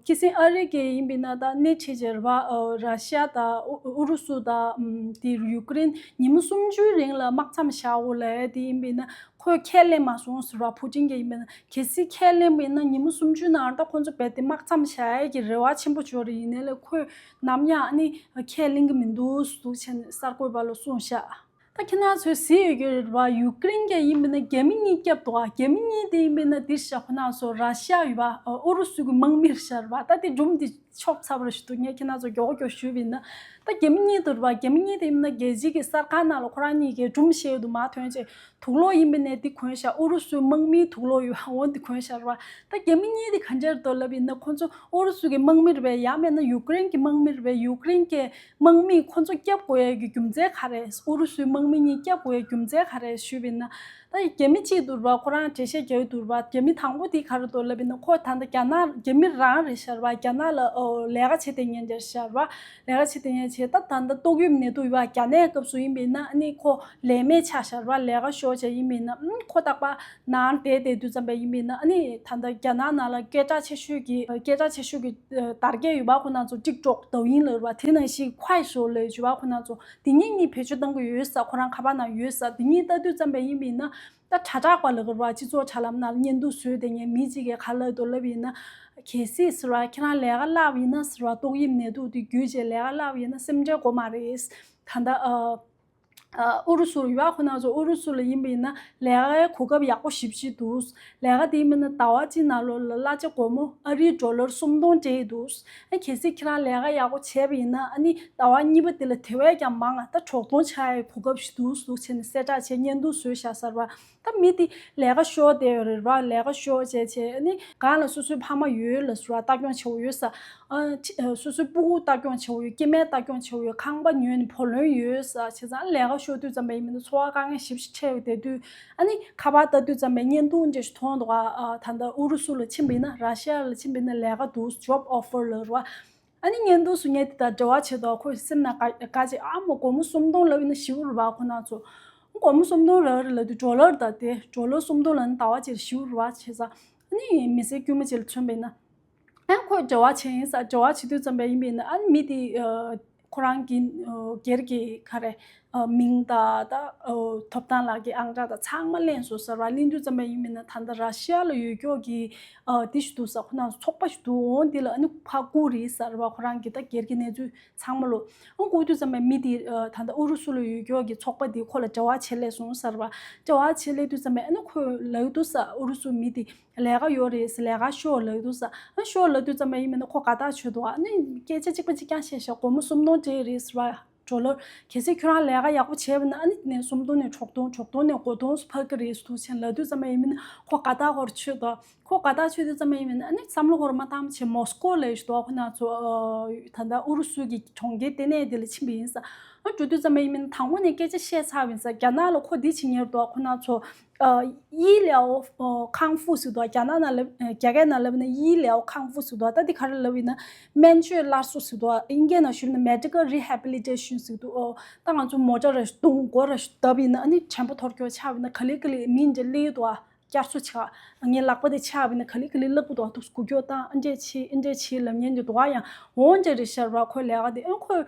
ཁ་སང་ཨ་རི་གི་ཡིན་པས་ན་ད་སྣེ་ཁྲིད་བྱས་ར་ཨ་ར་ཤི་ཡ་དང་ཨུ་ཨུ་རུ་སུ་དང་ཨམ་དེ་ཡུ་ཀེ་རེན་ཉིན་མོ་སུམ་ཅུའི་རིང་ལ་དམག་མཚམས་བཞག་འོ་ལབ་ཡ་དེ་ཡིན་པས་ན་ཁོས་ཁས་ལེན་མ་སོང་ཟེར་བ། ཕུ་ཊིན་གྱིས་ཡིན་པས་ན་གལ་སྲིད་ཁས་ལེན་པ་ཡིན་ན་ཉིན་མོ་སུམ་ཅུའི་ནང་ད་ཁོ་ཚོ་རྦད་དེ་དམག་མཚམས་བཞག་ཡ་གི་རེ་བ་ཆེན་པོ་བྱོས་རེད། ཡིན་ནའི་ལས་ཁོས་ནམ་ཡང་ཨ་ནི་ཁས་ལེན་གི་མི་འདུག་འདུག་ཟེར་ནས་གསར་འགོད་པ་ལ་གསུངས་ཤག་ད་ཁྱེད་རང་ཚོས་གཟིགས་ཡོད་ཀྱི་རེད་བ། ཡུ་ཀེ་རེན་གྱིས་ཡིན་པས་ན་རྒྱ་མི་གཉིས་བསྐྱབས་འདུག་ཨ་རྒྱ་མི་གཉིས་དེ་ཡིན་པས་ན་འདིར་བཞག་ཁོ་ན་ཚོ་ར་ཤི་ཡ་ཡོད་པ་ཨུ་རུ་སུ་གི་དམག་མི་རེད་ཤག་རེད་བ། ད་དེ་སྒྲུང་འདི་ཆོབ་ཚ་པོ་རེད་ཞུ་འདུག་ངས་ཁྱེད་རང་ཚོ་མགྱོགས་མགྱོགས་ཞུས་པ་ཡིན་ན། ད་རྒྱ་མི་གཉིས་འདུག་རེད་བ། རྒྱ་མི་གཉིས་དེ་ཡིན་ན་རྒྱལ་སྤྱིའི་གི་གསར་ཁང་ནང་ལ་ཁོ་རང་གཉིས་ཀྱིས་སྒྲུང་བཤད་ཡོད་འདུག་མ་ཐོན་ཅེས་དུག་ལོག་ཡིན་པས་ན་འདི་གོན་ཤག་ཨུ་རུ་སུའི་དམག་མིའི་དུག་ལོག་ཡོད་འོ་འདི་གོན་ཤག་རེད་བ། ད་རྒྱ་མི་གཉིས་དེ་ག་འདྲ་རེད་འདུག་ལབ་ཡིན་ན་ཁོ་ཚོ་ཨུ་རུ་སུ་གི་དམག་མི་རེད་པས། ཡང་མིན་ན་ཡུ་ཀེ་རེན་གྱི་དམག་མི་རེད་པས། ཡུ་ཀེ་རེན་གྱི་དམག་མིས་ཁོ་ཚོ་བསྐྱབ་དགོས་ཡ་གི་རྒྱུ་མཚན་ག་རེ། ཨུ་རུ་སུའི་དམག་མི་གཉིས་བསྐྱབ་དགོས་ཡ་རྒྱུ་མཚན་ག་རེ་ཞུས་པ་ཡིན་ན། ད་རྒྱ་མི་གཅིག་འདུག་རེད་བ། ཁོ་རང་འགྲེལ་བཤད་རྒྱག་གི་འདུག་རེད་བ། རྒྱ་མི་དང་པོ་དེ་ག་རེ་འདུག་ལབ་ཡིན་ན་ཁོ་ད་ལྟ་རྒྱ་ནག་རྒྱ་མི་རང་རེད་ཤག་རེད་བ། རྒྱ་ནག་ལ་ཨོ་ལས་ཀ་བྱེད་བསྡད་མཁན་དེ་རེད་ཤག་རེད་བ། ལས་ཀ་བྱེད་བསྡད་མཁན་བྱས་ད་ད་ལྟ་ཏོག་དབྱིབས་ནད་དུག་ཡོད་བ། རྒྱ་ནག་སྐབས་སུ་ཡིན་པ་ཡིན་ན་ཨ་ནི་ཁོ་ལས་མེད་ཆགས་ཤག་རེད་བ། ལས་ཀ་ཤོར་བྱས་ཡིན་པ་ཡིན་ན་ཨ་ཁོ་རྟག་པར་ནང་བསྡད་བསྡད་དུས་ཙམ་པ་ཡིན་པ་ཡིན་ན་ཨ་ནི་ད་ལྟ་རྒྱ་ནག་ནང་ལ་སྐད་གྲགས་ཆེ་ཤོས་ཀྱི་སྐད་གྲགས་ཆེ་ཤོས་ཀྱི་དར་རྒྱས་ཡོད་པ་ཁོ་ན་ཚོ་ཊིག་ཊོག་ཏོག་དབྱིན་ལབ་རེད་བ། དེ་ནང་བཞིན་ཁོའི་ཤོ་ལབ་ཡོད་བ། ཁོ་ན་ཚོ་དེ་གཉིས་གཉིས་བེད་སྤྱོད་གཏང་གི་ཡོད་ས། ཁོ་རང་ཁ་པར་ནང་ཡོད་ས། དེ་གཉིས་ལྟ་དུས་ཙམ་པ་ཡིན་པ་ཡིན་ན་ད་དྲ་གྲགས་པ་ལབ་དགོས་རེད་བ། སྤྱི་ཚོགས་དྲ་ལམ་ནང་ལ་བརྙན་ཐུང་བཟོས་བསྡད་མཁན་མི་གཅིག་གིས་ག་ལབ་འདུག་ལབ་པ་ཡིན་ན། གལ་སྲིད་ཟེར་བ་ཁྱེད་རང་ལས་ཀ་བརླག་པ་ཡིན་ན་ཟེར་བ། ཏོག་དབྱིབས་ནད་དུག་དེ་བརྒྱུད་བྱས་ལས་ཀ་བརླག་པ་ཡིན་ན་སེམས་ཁྲལ་དགོས་མ་རེད། ད་ལྟ་ཨ་ཨ་ཨུ་རུ་སུ་ལ་ཡོད་པ་ཁོ་ན་ཚོ་ཨུ་རུ་སུ་ལ་ཡིན་པ་ཡིན་ན་ལས་ཀའི་གོ་སྐབས་ཡག་པོ་ཞེ་པོ་ཅིག་འདུག་ལས་ཀ་དེ་ཡིན་པ་ན་ཟླ་བ་གཅིག་ནང་ལོགས་ལ་གླ་ཆ་སྒོར་མོ་ཨ་རིའི་ཌོ་ལར་སུམ་སྟོང་སྤྲད་ཀྱི་འདུག་ཨ་གལ་སྲིད་ཁྱེད་རང་ལས་ཀ་ཡག་པོ་བྱས་པ་ཡིན་ན་ཨ་ནི་ཟླ་བ་གཉིས་པ་དེ་ལ་དེ་བས་ཀྱང་མང་ང་ད་དྲུག་སྟོང་ཆགས་ཡའི་གོ་སྐབས་ཤིག་འདུག་འདུག་བྱས་ནས་གསལ་བསྒྲགས་བྱས་བརྙན་ཐུང་བཟོས་བཞག་ཟེར་བ། ད་མི་དེ་ལས་ཀ་ཤོར་བསྡད་ཡོད་རེད་བ། ལས་ཀ་ཤོར་བྱས་བྱས་ཨ་ནི་གང་ལ་སོ་སོའི་ཕ་མ་ཡོད་ལ་ཟེར་བ་ལྟ་སྐྱོང་བྱེད་དགོས་ཡོད་ས། ཨ་ཅི་ཨ་སོ་སོའི་སྤུ་གུ་ལྟ་སྐྱོང་བྱེད་དགོས་ཡོད། སྐྱེ་དམན་ལྟ་སྐྱོང་བྱེད་དགོས་ཡོད། ཁང་པ་ཉོས་ནས་བུ་ལོན་ཡོད་ས། བྱས་ཙང་ལས་ཀ་ཤོར་དུས་ཙམ་པ་ཡིན་མིན་ན་འཚོ་བ་དཀའ་ངལ་ཞེ་པོ་ཅིག་འཕྲད་ཡོད་དེ་དུས་ཨ་ནི་ཁ་པར་ལྟ་དུས་ཙམ་པ་བརྙན་ཐུང་འདྲ་ཞིག་མཐོང་འདུག་ཨ་ད་ལྟ་ཨུ་རུ་སུ་ལ་ཕྱིན་པ་ཡིན་ན་ར་ཤི་ཡ་ལ་ཕྱིན་པ་ཡིན་ན་ལས་ཀ་འདུག job offer ལབ་རེད་བ། ཨ་ནི་བརྙན་ཐུང་སུ་ངས་དེ་དང་འབྲེལ་བ་བྱས་འདུག་ཁོའི་སེམས་ནང་དགའ་དགའ་ཅིག་ཨ་མོ་སྒོར་མོ་སུམ་སྟོང་ལབ་ཡིན་ན་ཞེ་པོ་རེད་བ། ཁོ་ན་ཚོ་སྒོར་མོ་སུམ་སྟོང་ལབ་རེད་ལབ་དུས་ཌོ་ལར་ད་དེ་ཌོ་ལར་སུམ་སྟོང་ལབ་ན་ཟླ་བ་གཅིག་ལ་ཞེ་པོ་རེད་བ། བྱས་ཙང་ཨ་ནི་མི་ཚེ་དཀྱུས་མ་ཅིག་ལ་མཚོན་པ་ཡིན་ན། ཨ་ཁོས་འབྲེལ་བ་བྱས་ཡིན་ས། འབྲེལ་བ་བྱེད་དུས་ཙམ་པ་ཡིན་པ་ཡིན་ན་ཨ་ནི་མི་དེ་ཨ་ཁོ་རང་གི་ཨ་སྒེར་གྱི་ག་རེ་ཨ་མིང་དང་ད་ཨ་ཐོབ་ཐང་ལག་གི་ཨང་གྲངས་དང་ཚང་མ་ལེན་སོང་ཟེར་བ། ལེན་དུས་ཙམ་པ་ཡིན་པ་ཡིན་ན་ད་ལྟ་ར་ཤི་ཡ་ལ་ཡོད་ཀྱོག་གི་ཨ་དེ་ཞིག་འདུག་ས། ཁོ་རང་ཚོགས་པ་ཞིག་འདུག་འོང་དེ་ལ་ཨ་ནི་ཕར་བསྐུར་རེད་ཟེར་བ། ཁོ་རང་གི་ད་སྒེར་གྱི་གནས་ཚུལ་ཚང་མ་ལོ། ཨ་བསྐུར་དུས་ཙམ་པ་མི་དེ་ཨ་ད་ལྟ་ཨུ་རུ་སུ་ལ་ཡོད་ཀྱོག་གི་ཚོགས་པ་དེ་ཁོ་ལ་འབྲེལ་བ་བྱེད་སླེབས་སོང་ཟེར་བ། འབྲེལ་བ་བྱེད་སླེབས་དུས་ཙམ་པ་ཨ་ནི་ཁོས་ལབ་འདུག་ས། ཨུ་རུ་སུ་མི་དེ་ལས་ཀ་ཡོད་རེད། ལས་ཀ་ཤོག་ལབ་འདུག་ས། ཨ་ཤོག་ལབ་དུས་ཙམ་པ་ཡིན་མིན་ན་ཁོ་དགའ་ཐག་ཆོད་འདུག་ཨ་ནི་སྐད་ཆ་གཅིག་པ་གཅིག་རྐྱང་བཤད་ཤག་སྒོར་མོ་སུམ་སྟོང་སྤྲད་རེད་ཟེར་བ། ཌོ་ལར་གལ་སྲིད་ཁྱོད་རང་ལས་ཀ་ཡག་པོ་བྱས་པ་ན་ཨ་ནི་ནས་སུམ་སྟོང་ནས་དྲུག་སྟོང་། དྲུག་སྟོང་ནས་དགུ་སྟོང་ཕར་གི་རེད་འདུག་ཅེས་ལབ་དུས་ཙམ་པ་ཡིན་མིན་ན་ཁོ་དགའ་ཐག་ཧོར་ཆོད་འདུག་ཁོ་དགའ་ཐག་ཆོད་དུས་ཙམ་པ་ཡིན་མིན་ན་ཨ་ནི་བསམ་བློ་ཧོར་མ་བཏང་བྱས་མོ་སི་ཀོ་ལ་ཡོད་འདུག་ཁོ་ན་ཚོ་ཨ་ད་ལྟ་ཨུ་རུ་སུ་གི་གྲོང་ཁྱེར་ལྟེ་གནས་དེ་ལ་ཕྱིན་པ་ཡིན་ས། ཨ་འགྲོ་དུས་ཙམ་པ་ཡིན་མིན་ན་དང་པོ་ནས་སྐད་ཆ་བཤད་ཚར་བ་ཡིན་ས། རྒྱ་ནག་ལ་ཁོ་འདི་བྱེད་མཁན་རེད་འདུག་ཁོ་ན་ཚོ། ཨ་医疗ཨ་康复ཟེར་འདུག་རྒྱ་ནག་ནང་ལབ་ཨ་རྒྱ་སྐད་ནང་ལབ་ན་医疗康复ཟེར་འདུག་ད་འདི་ག་རེ་ལབ་ཡིན་ན་སྨན་བཅོས་སླར་གསོ་ཟེར་འདུག་དབྱིན་སྐད་ནང་ཞུས་ན་medical rehabilitation ཟེར་འདུག་ཨོ་ད་ང་ཚོ་མོ་ཊ་ར་ཞིག་བརྡུངས་མགོ་ར་ཞིག་བརྡབས་ཡིན་ན་ཨ་ནི་དྲན་པ་འཐོར་སྐྱོ་ཆགས་པ་ཡིན་ན་ག་ལེ་ག་ལེ་མི་འདྲ་སླེབས་འདུག་བསྐྱར་གསོ་བྱ། ངའི་ལག་པ་དེ་ཆགས་པ་ཡིན་ན་ག་ལེ་ག་ལེ་སླེབས་འདུག་འདུག་སྒུག་སྐྱོ་བཏང་ཨ་འདྲས་བྱེད་ཨ་འདྲས་བྱེད་ལབ་མཁན་འདི་འདུག་ཡང་འོང་འདྲ་རེད་ཤར་བ་ཁོའི་ལས་ཀ་དེ་ཨ་ཁོས།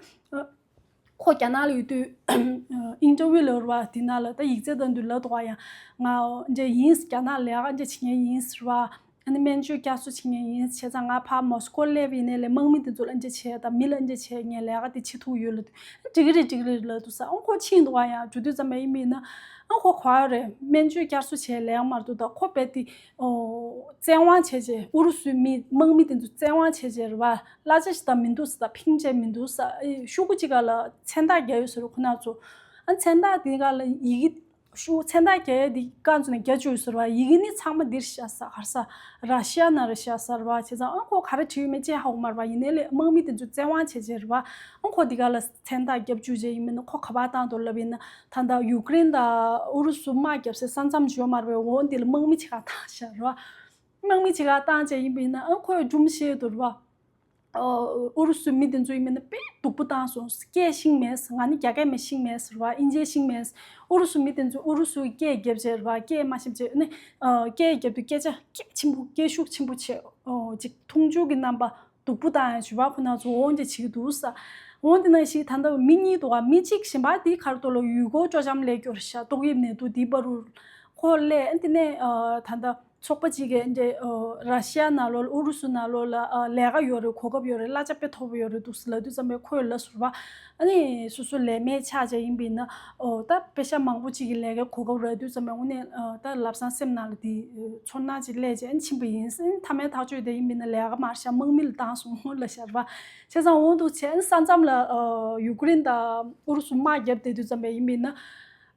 ཁོ་རྒྱ་ནག་ལ་ཡོད་དུས་ཨིན་ཊར་བིའུ་ལབ་རེད་བ། དེ་ནང་ལ་ད་ཡིག་ཚད་བཏང་དུས་ལབ་འདུག་ག་ཡང་ང་འདྲ་ཡིན། རྒྱ་ནག་ལས་ཀ་འདྲ་བྱེད་མཁན་ཡིན་ཟེར་བ། ཨ་ནི་སྨན་བཅོས་བསྐྱར་གསོ་བྱེད་མཁན་ཡིན། བྱས་ཙང་ང་ཕར་མོ་སི་ཀོ་སླེབས་ཡིན་ནའི་ལས་དམག་མི་དེ་ཚོ་ལ་འདྲ་བྱས་དང་མི་ལ་འདྲ་བྱས་ངས་ལས་ཀ་དེ་བྱེད་ཐུབ་ཡོད་ལབ་དུས་འགྲིག་གི་རེད་འགྲིག་གི་རེད་ལབ་འདུག་ས། ཨང་ཁོ་ཕྱིན་འདུག་ག་ཡང་འགྲོ་དུས་ཙམ་པ་ཡིན་མིན་ན་ཨང་ཁོ་ག་རེད་སྨན་བཅོས་བསྐྱར་གསོ་བྱས་ལས་ཀ་མ་འདུག་ད་ཁོ་རྦད་དེ་ཨོ་བཙན་དབང་བྱས་བྱས་ཨུ་རུ་སུའི་མི་དམག་མི་དེ་ཚོ་བཙན་དབང་བྱས་བྱས་རེད་བ། གླ་ཆ་ཞིག་དང་མི་འདུག་ས་དང་ཕིང་བྱས་མི་འདུག་ས། ཨེ་ཤོག་གུ་གཅིག་ག་ལ་མཚན་རྟགས་རྒྱག་ཡོད་ཟེར་རོ་ཁོ་ན་ཚོ། ཨ་མཚན་རྟགས་དེ་ག་ལ་ཡི་གེ་ ཤུ་མཚན་རྟགས་རྒྱག་ཡས་འདི་རྐང་བཙུགས་ནས་རྒྱག་བཅུག་ཟེར་བ། ཡི་གེ་ནི་ཚང་མ་འདིར་བཞག་ས། ག་རེ་ཟ། ར་ཤི་ཡ་ནང་ལ་བཞག་ཟེར་བ། བྱས་ཙང་ཨ་ཁོ་ག་རེ་བྲིས་ཡོད་མེད་ཅེས་ཧ་གོ་མ་རེད་བ། ཡིན་ནའི་ལས་དམག་མི་དེ་ཚོ་བཙན་དབང་བྱས་བྱས་རེད་བ། ཨ་ཁོ་འདི་ག་ལ་མཚན་རྟགས་རྒྱག་བཅུག་བྱས་ཡིན་མིན་ན་ཁོ་ག་པར་བཏང་འདུག་ལབ་ཡིན་ན། ད་ལྟ་ཡུ་ཀེ་རེན་དང་ཨུ་རུ་སུ་དམག་རྒྱབ་སའི་ས་མཚམས་ཡོད་མ་རེད་བས། འོ་འདི་ལ་དམག་མི་ཅིག་ག་བཏང་བཞག་རེད་བ། དམག་མི་ཅིག་ག་བཏང་བྱས་ཡིན་པ་ཡིན་ན་ཨ་ཁོས་སྒྲུང་བཤད་འདུག་རེད་བ། ཨོ། ཨུ་རུ་སུའི་མི་དེ་ཚོ་ཡིན་མིན་ན་དཔེ་སྡུག་པོ་བཏང་སོང་། སྐད་ཤེས་མེད། ང་ནི་རྒྱ་སྐད་མི་ཤེས་མེད་ཟེར་བ། དབྱིན་ཇི་ཤེས་མེད། ཨུ་རུ་སུ་མི་དེ་ཚོ་ཨུ་རུ་སུའི་སྐད་རྒྱབ་བྱས་རེད་བ། སྐད་མ་ཤེས་བྱས་ནི། ཨ། སྐད་རྒྱབ་དུས་སྐད་ཆ་སྐད་ཆེན་པོ། སྐད་ཤུགས་ཆེན་པོ་བྱས། ཨོ། ཅིག་མཐོང་ཆུང་གི་རྣམ་པ། སྡུག་པོ་བཏང་ཡ་བྱུས་པ་ཁོ་ན་ཚོ་འོང་དེ་བྱེད་ཀྱི་འདུག་ས། འོང་དེ་ནང་བཞིན་ད་ལྟ་མི་གཉིས་འདུག་ག་མི་གཅིག་གཞན་པ་དེ་ག་རེ་འདུག་ལ་ཡུལ་སྐོར་སྤྲོ་འཆམ་སླེབས་ཀྱི་ཡོད་རེད་ཤག་ཏོག་དབྱིབས་ནད་དུག་དེའི་བར་དུ། ཁོ་སླེབས་དེ་ནས་ཨ། ད་ལྟ་ཚོགས་པ་གཅིག་གིས་འདི། ཨ། ར་ཤི་ཡ་ནང་ལོགས་ལ། ཨུ་རུ་སུ་ནང་ལོགས་ལ། ཨ། ལས་ཀ་ཡོད་རེད། གོ་སྐབས་ཡོད་རེད། གླ་ཆ་དཔེ་མཐོ་པོ་ཡོད་རེད་འདུག་ཟེར་ལབ་དུས་ཙམ་པས་ཁོས་ལབ་ཟེར་བ། ཨ་ནི་སོ་སོ་ལས་མེད་ཆགས་བྱས་ཡིན་པ་ཡིན་ན། ཨོ། ད་པེ་ཤ་མང་པོ་ཅིག་གི་ལས་ཀའི་གོ་སྐབས་རག་དུས་ཙམ་པས་དངོས་གནས། ཨ། ད་ལམ་སང་སེམས་ནང་ལ་དེ། ཨ། ཚོར་སྣང་ཅིག་སླེབས་བྱས་ཨ་ནི་ཕྱིན་པ་ཡིན། ཨ་ནི་མཐའ་མའི་ཐག་གཅོད་དེ་ཡིན་པ་ཡིན་ན་ལས་ཀ་མ་རེད་ཤག་དམག་མི་ལ་བཏང་སོང་ལབ་ཤག་རེད་བ། བྱས་ཙང་འོང་འདུག་བྱས། ཨ་ནི་ས་མཚམས་ལ། ཨ། ཡུ་ཀེ་རེན་དང་ཨུ་རུ་སུ་དམག་རྒྱབ་བསྡད་དུས་ཙམ་པས་ཡིན་པ་ཡིན་ན།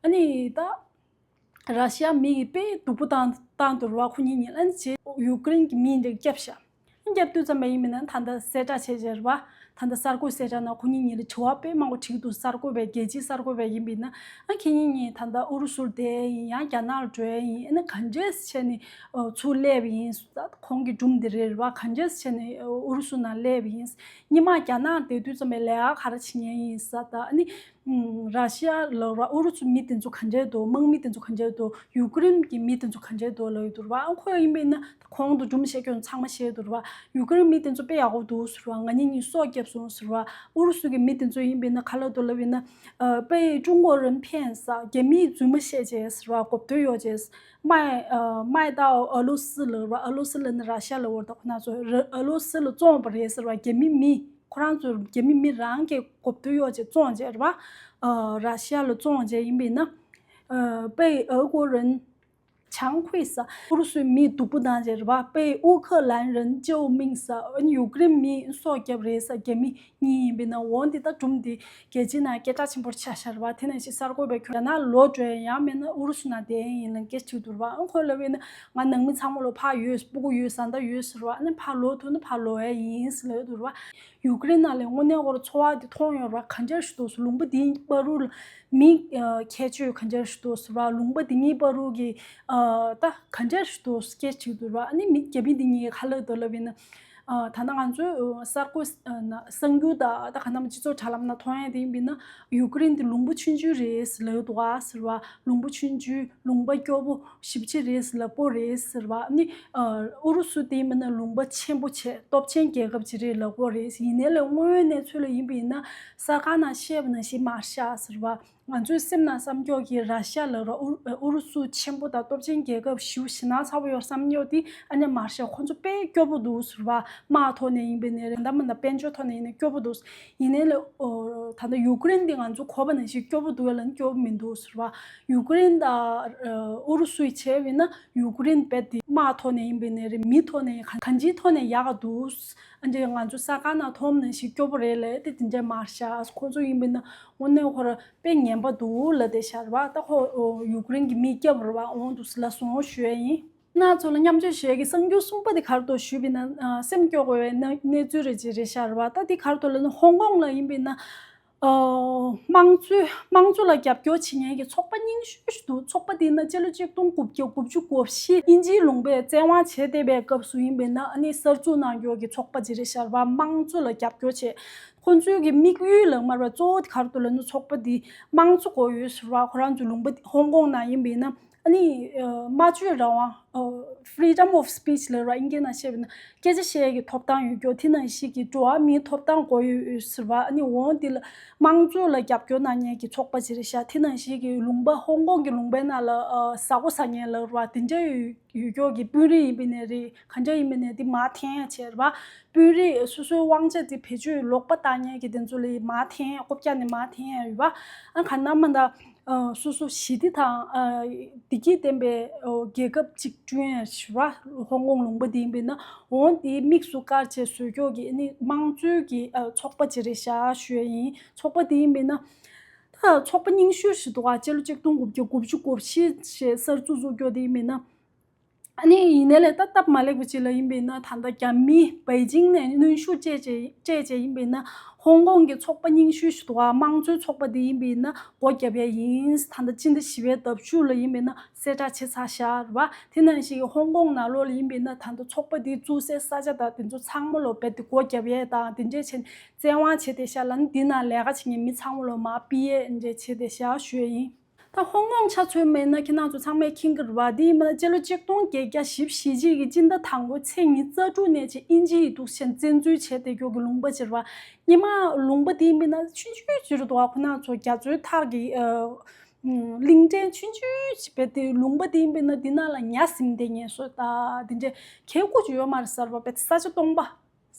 ཨ་ནི་ད། ར་ཤི་ཡ་མི་ཡིས་དཔེ་སྡུག་པོ་བཏང་བཏང་འདུག་ར་བ། ཁོ་གཉིས་གཉིས་ལན་བྱས། ཡུ་ཀེ་རེན་གྱི་མི་འདི་བརྒྱབ་ཤག་བརྒྱབ་དུས་ཙམ་པ་ཡིན་པ་ཡིན་ན་ད་ལྟ་གསལ་བསྒྲགས་བྱས་བྱས་རེད་བ། ད་ལྟ་གསར་འགོད་གསལ་བསྒྲགས་ནང་ཁོ་གཉིས་གཉིས་ལ་དྲི་བ་དཔེ་མང་པོ་དྲིས་འདུག་གསར་འགོད་པས། རྒྱལ་སྤྱིའི་གསར་འགོད་པས་ཡིན་པ་ཡིན་ན། ཨ། ཁྱེད་གཉིས་གཉིས་ད་ལྟ་ཨུ་རུ་སུར་བསྡད་ཡིན། ཡང་རྒྱ་ནག་ལ་འགྲོ་ཡ་ཡིན། ཨ་ནི་ག་འདྲས་བྱས་ནས། ཨ། ཚུར་སླེབས་པ་ཡིན། ད་ཁོང་གི་སྒྲུང་འདི་རེད་བ། ག་འདྲས་བྱས་ནས། ཨ། ཨུ་རུ་སུ་ནང་སླེབས་པ་ཡིན། སྔོན་མ་རྒྱ་ནག་བསྡད་དུས་ཙམ་པའི་ལས་ཀ་ག་རེ་བྱེད་མཁན་ཡིན་ས། ད་ཨ་ནི། ཨུམ། ར་ཤི་ཡ་ལབ་ར། ཨུ་རུ་སུ་མི་དེ་ཚོ་ག་འདྲས་འདུག་དམག་མི་དེ་ཚོ་ག་འདྲས་འདུག་ཡུ་ཀེ་རེན་གྱི་མི་དེ་ཚོ་ག་འདྲས་འདུག་ལབ་ཡོད་འདུག་ར་བ། ཨ། ཁོ་ཡིན་པ་ཡིན་ན་གོང་དུ་སྒྲུང་བཤད་རྒྱུ་ཚང་མ་བཤད་འདུག་ར་བ། ཡུ་ཀེ་རེན་མི་དེ་ཚོ་དཔེ་ཡག་པོ་འདུག་ཟེར་བ། ང་གཉིས་གཉིས་སྲོག་བསྐྱབས་སོང་ཟེར་བ། ཨུ་རུ་སུ་གི་མི་དེ་ཚོ་ཡིན་པ་ཡིན་ན་ག་ལབ་འདུག་ལབ་ཡིན་ན། ཨ། 被中国人骗杀། རྒྱ་མིས་རྫུན་མ་བཤད་བྱས་ཟེར་བ། གོ་བསྡུར་ཡོད་བྱས། 卖། ཨ། 卖到俄罗斯 ལབ་ར། 俄罗斯 ལབ་ན་ར་ཤ་ཡ་ལབ་པ་རེད། ད་ཁོ་ན་ཚོ་ར། 俄罗斯 ལ་བཙོངས་པ་རེད་ཟེར་བ། རྒྱ་མི་མི། ཁོ་རང་ཚོ་རྒྱ་མི་མི་རང་གི་གོ་བསྡུར་ཡོད་བྱས་བཙོངས་བྱས་རེད་བ། ཨ། ར་ཤི་ཡ་ལ་བཙོངས་བྱས་ཡིན་པ་ཡིན་ན། ཨ། 被俄国人 强迫杀། ཨུ་རུ་སུའི་མི་སྡུག་པོ་བཏང་བྱས་རེད་བ། 被乌克兰人救命杀། ཨ་ནི་ཡུ་ཀེ་རེན་མིས་སྲོག་བསྐྱབས་རེད་ས། རྒྱ་མི་གཉིས་ཡིན་པ་ཡིན་ན། འོ་འདི་ད་སྒྲུང་འདི་རྒྱལ་སྤྱིའི་ནང་སྐད་གྲགས་ཆེན་པོ་ཆགས་བཞག་རེད་བ། དེ་ནང་བཞིན་གསར་འགོད་པས་ཁྱོད་རྒྱ་ནག་ལོག་འགྲོ་ཡ་ཡང་མིན་ན་ཨུ་རུ་སུ་ནང་བསྡད་ཡ་ཡིན་ལབ་སྐད་ཆ་དྲིས་འདུག་རེད་བ། ཨ། ཁོས་ལབ་པ་ཡིན་ན་ང་ནང་མི་ཚང་མ་ལོ་ཕར་ཡོད། སྤུ་གུ་ཡོད། བཟའ་ཟླ་ཡོད་ཟེར་བ། ཨ་ནི་ཕར་ལོག་ཐུབ་ན་ཕར་ལོག་ཡ་ཡིན་ཟེར་ལབ་འདུག་རེད་བ། ཡུ་ཀེ་རེན་ནང་ལ་དངོས་གནས་ཁོ་རང་འཚོ་བ་འདི་མཐོང་ཡོད་རེད་བ། ག་འདྲ་ཞིག་འདུག་ཟེར། ལུང་པ་འདིའི་བར་དུ་ལ་མི། ཨ། ཁྱད་ཆོས་ག་འདྲ་ཞིག་འདུག་ཟེར་བ། ལུང་པ་འདི་གཉིས་བར་དུ་གི། ཨ། ད་ག་འདྲ་ཞིག་འདུག་ཟེར་སྐད་ཆ་དྲིས་འདུག་རེད་བ། ཨ་ནི་མི། རྒྱ་མི་འདི་གཉིས་ག་ལབ་འདུག་ལབ་པ་ཡིན་ན། ཨ། ད་ལྟ་ང་ཚོའི་གསར་འགོད། ཨ། ན། གསར་འགྱུར་དང་ད་ག་ནང་སྤྱི་ཚོགས་དྲ་ལམ་ནང་མཐོང་ཡ་དེ་ཡིན་པ་ཡིན་ན། ཡུ་ཀེ་རེན་དེ་ལུང་པ་ཆུང་ཆུང་རེད་ཟེར་ལབ་འདུག་ག་ཟེར་བ། ལུང་པ་ཆུང་ཆུང་། ལུང་པ་སྐྱོ་པོ་ཞེ་པོ་ཅིག་རེད་ཟེར་ལབ་ཀྱི་ཡོད་རེད་ཟེར་བ། ཨ་ནི། ཨ། ཨུ་རུ་སུ་དེ་ཡིན་པ་ཡིན་ན་ལུང་པ་ཆེན་པོ་བྱས། སྟོབས་ཆེན་རྒྱལ་ཁབ་ཅིག་རེད་ལབ་ཀྱི་ཡོད་རེད། ཡིན་ནའི་ལས་དངོས་ཡོད་གནས་ཚུལ་ལ་ཡིན་པ་ཡིན་ན་གསར་ཁང་ནང་བཤད་པ་ནང་བཞིན་མ་རེད་ཤག་ཟེར་བ། ང་ཚོའི་སེམས་ནང་བསམ་ཀྱོག་གི་ར་ཤ་ཡ་ལབ་ར། ཨུ། ཨུ་རུ་སུ་ཆེན་པོ་དང་སྟོབས་ཆེན་རྒྱལ་ཁབ་ཞེ་པོ་ཞེ་ན་ཚ་པོ་ཡོད་བསམ་ཀྱོག་དེ་ཨ་ནི་མ་རེད་ཤག་ཁོ་ཚོ་དཔེ་སྐྱོ་པོ་འདུག་ཟེར་བ། དམག་ཐོག་ནས་ཡིན་པ་ཡིན་ནའི་རེད། ད་མ་ད་དཔལ་འབྱོར་ཐོག་ནས་ཡིན་ནའི་སྐྱོ་པོ་འདུག་ཡིན་ནའི་ལས། ཨོ། ད་ལྟ་ཡུ་ཀེ་རེན་འདི་ང་ཚོ་གོ་བ་ནང་བཞིན་སྐྱོ་པོ་འདུག་ལབ་ན་སྐྱོ་པོ་མི་འདུག་ཟེར་བ། ཡུ་ཀེ་རེན་དང་ཨུ་རུ་སུའི་བྱས་པ་ཡིན་ན་ཡུ་ཀེ་རེན་རྦད་དེ་དམག་ཐོག་ནས་ཡིན་པ་ཡིན་ནའི་རེད། མི་ཐོག་ནས་ཡིན། གང་ཅིའི་ཐོག་ནས་ཡག་ག་འདུག་ཨ་འདྲས་ང་ཚོ་གསར་ཁང་ནང་མཐོང་བ་ནང་བཞིན་སྐྱོ་པོ་རེད་ལབ་དེ་དེ་འདྲས་མ་རེད་ཤག་ཁོ་ཚོ་ཡིན་པ་ཡིན་ན་དངོས་གནས་ཁོ་རང་དཔེ་ངན་པ་འདུག་ལབ་བསྡད་ཤག་རེད་བ། ད་ཁོ་ཡུ་ཀེ་རེན་གྱི་མི་སྐྱོ་པོ་རེད་བ། འོང་འདུག་ཟེར་ལབ་སོང་ཞུ་ཡ་ཡིན། ང་ཚོ་ལ་མཉམ་སྤྱོད་བྱེད་ཀྱི་གསར་འགྱུར་གསུམ་པ་དེ་ག་རེ་འདུག་ཞུས་པ་ཡིན་ན། ཨ། སེམས་སྐྱོ་དགོས་པའི་གནས་གནས་ཚུལ་རེ་ཅིག་རེད་ཤག་རེད་བ། ད་དེ་ག་རེ་འདུག་ལབ་ན་ཧོང་ཀོང་ལ་ཡིན་པ་ཡིན་ན། ཨ། དམངས་གཙོའི་དམངས་གཙོ་ལ་རྒྱབ་སྐྱོར་བྱེད་མཁན་གྱི་ཚོགས་པ་རྙིང་ཤོས་ཤིག་འདུག་ཚོགས་པ་དེ་ཡིན་ན་སྤྱི་ལོ་ཆིག་སྟོང་དགུ་བརྒྱ་དགུ་བཅུ་གོ་བཞི་དབྱིན་ཇིའི་ལུང་པས་བཙན་དབང་བྱས་བསྡད་པའི་སྐབས་སུ་ཡིན་པ་ཡིན་ན་ཨ་ནི་གསར་འཛུགས་གནང་རྒྱུ་གི་ཚོགས་པ་ཅིག་རེད་ཤག་རེད་བ། དམངས་གཙོ་ལ་རྒྱབ་སྐྱོར་བྱེད། ཁོ་ཚོའི་གི་དམིགས་ཡུལ་ལ་མར་བ་གཙོ་བོ་དེ་ག་རེ་འདུག་ལབ་ན་ཚོགས་པ་དེ་དམངས་གཙོ་དགོས་ཡོད་ཟེར་བ། ཁོ་རང་ཚོའི་ལུང་པ་ཧོང་ཀོང་ནང་ཡིན་པ་ཡིན་ན། ཨ་ནི། ཨ། སྨྲ་བརྗོད་རང་དབང་། ཨ། Freedom of speech ལབ་ར་ཨིན་སྐད་ནང་བཤད་པ་ཡིན་ན་སྐད་ཆ་བཤད་ཡས་ཀྱི་ཐོབ་ཐང་ཡོད་རྒྱུ། དེ་ནང་བཞིན་གྱི་འགྲོ་བ་མིའི་ཐོབ་ཐང་དགོས་ཡོད་ཟེར་བ། ཨ་ནི་འོང་འདི་ལ་དམངས་གཙོ་ལ་རྒྱབ་སྐྱོར་གནང་མཁན་གྱི་ཚོགས་པ་ཅིག་རེད་ཤག་དེ་ནང་བཞིན་གྱི་ལུང་པ་ཧོང་ཀོང་གི་ལུང་པའི་ནང་ལ། ཨ། ཟ་སྒོ་ཟ་མཁན་ལབ་ར་དེ་འདྲ་ཡོད་ཡོད་རྒྱུ་གི་དཔོན་རིགས་ཡིན་པ་ཡིན་ནའི་རེད། ག་འདྲ་ཡིན་པ་ཡིན་ནའི་དེ་མར་འཐེན་ཡ་བྱས་རེད་བ། དཔོན་རིགས་སོ་སོའི་དབང་ཆ་དེ་བེད་སྤྱོད་ལོག་པ་བཏང་མཁན་གྱི་དེ་ཚོ་ལ་མར་འཐེན་ཡ། རྐུབ་བཀྱག་ནས་མར་འཐེན་ཡ་ཡོད་བ། ཨ། ག་ན་མ་ད། ཨ། སོ་སོ་ཞི་བདེ་དང་། ཨ། བདེ་སྐྱིད་ལྡན་པའི། ཨོ། རྒྱལ་ཁབ་ཅིག་བསྐྲུན་ཡ་ཞུ་བ། ཧོང་ཀོང་ལུང་པ་འདི་ཡིན་པ་ཡིན་ན་འོང་དེའི་དམིགས་སུ་བཀར་བྱས་བཟོས་རྒྱུ་གི་ཨ་ནི་དམངས་གཙོའི་གི། ཨ། ཚོགས་པ་ཅིག་རེད་ཤག་ཞུ་ཡ་ཡིན། ཚོགས་པ་དེ་ཡིན་པ་ཡིན་ན། ད་ ད་ཚོགས་པ་རྙིང་ཤོས་ཤིག་འདུག་ག་སྤྱི་ལོ་ཆིག་སྟོང་དགུ་བརྒྱ་དགུ་བཅུ་གོ་བཞི་ཞེས་གསར་འཛུགས་བཟོ་རྒྱུ་དེ་ཡིན་པས་ན། ཨ་ནི་ཡིན་ནའི་ལས་ད་སྟབས་མ་ལེགས་པ་ཅིག་ལ་ཡིན་པས་ན། ད་ལྟ་རྒྱ་མི་པེ་ཅིང་ནས་གནོན་ཤུགས་སྤྲད་བྱས་སྤྲད་བྱས་ཡིན་པས་ན། ཧོང་ཀོང་གི་ཚོགས་པ་རྙིང་ཤོས་ཤིག་འདུག་ག་དམངས་གཙོའི་ཚོགས་པ་དེ་ཡིན་པས་ན་སྒོ་བརྒྱབ་ཡས་ཡིན། ད་ལྟ་སྤྱི་ཟླ་བཞི་པའི་ཟླ་མཇུག་ལ་ཡིན་པས་ན་གསལ་བསྒྲགས་བྱས་ཚར་བཞག་རེད་པ། དེ་ནང་བཞིན་ཧོང་ཀོང་ནང་ལོགས་ལ་ཡིན་པས་ན། ད་ལྟ་ཚོགས་པ་དེ་བཙུགས་སའི་ས་ཆ་དང་དེ་ཚོ་ཚང་མ་ལོ་རྦད་དེ་སྒོ་བརྒྱབ་ཡས་དང་དེ་འདྲས་བྱས་ནས་བཙན་དབང་བྱས་བསྡད་ཤག་ལ། ཨ་ནི་འདི་ནང་ལས་ཀ་བྱེད་མཁན་མི་ཚང་མ་ལོ་མར་ཕུད་ཡས་འདྲས་བྱས་བསྡད་ཤག་ཞུ་ཡས་ཡིན། ད་ཧོང་ཀོང་ཆ་མཚོན་པ་ཡིན་ན་ཁྱེད་རང་ཚོ་ཚང་མས་མཁྱེན་གྱི་རེད་པ། དེ་ཡིན་པ་ན་སྤྱི་ལོ་ཆིག་སྟོང་བརྒྱད་བརྒྱ་བཞི་བཅུ་ཞེ་གཅིག་གི་སྤྱི་ཟླ་དང་པོའི་ཚེས་ཉི་ཤུ་རྩ་དྲུག་ནས་བྱས་དབྱིན་ཇི་ཡིས་འདུག་སེ་བཙན་འཛུལ་བྱས་བསྡད་རྒྱུ་གི་ལུང་པ་ཅིག་རེད་པ། སྔོན་མ་ལུང་པ་དེ་ཡིན་པས་ན་ཆུང་ཆུང་ཅིག་རེད་འདུག་ག་ཁོ་རང་ཚོ་རྒྱ་མཚོའི་ཐག་གི་ཨ་གླིང་ཕྲན་ཆུང་ཆུང་ཅིག་རྦད་དེ། ལུང་པ་དེ་ཡིན་པས་ན་འདི་ནང་ལ་ཉ་ཟིན་བསྡད་མཁན་བཟོ་ད་དེ་འདྲས་གལ་ཁུ་ཅིག་ཡོད་མ་རེད་ཟེར་བ། རྦད་དེ་ས་ཆ་སྟོང་པ།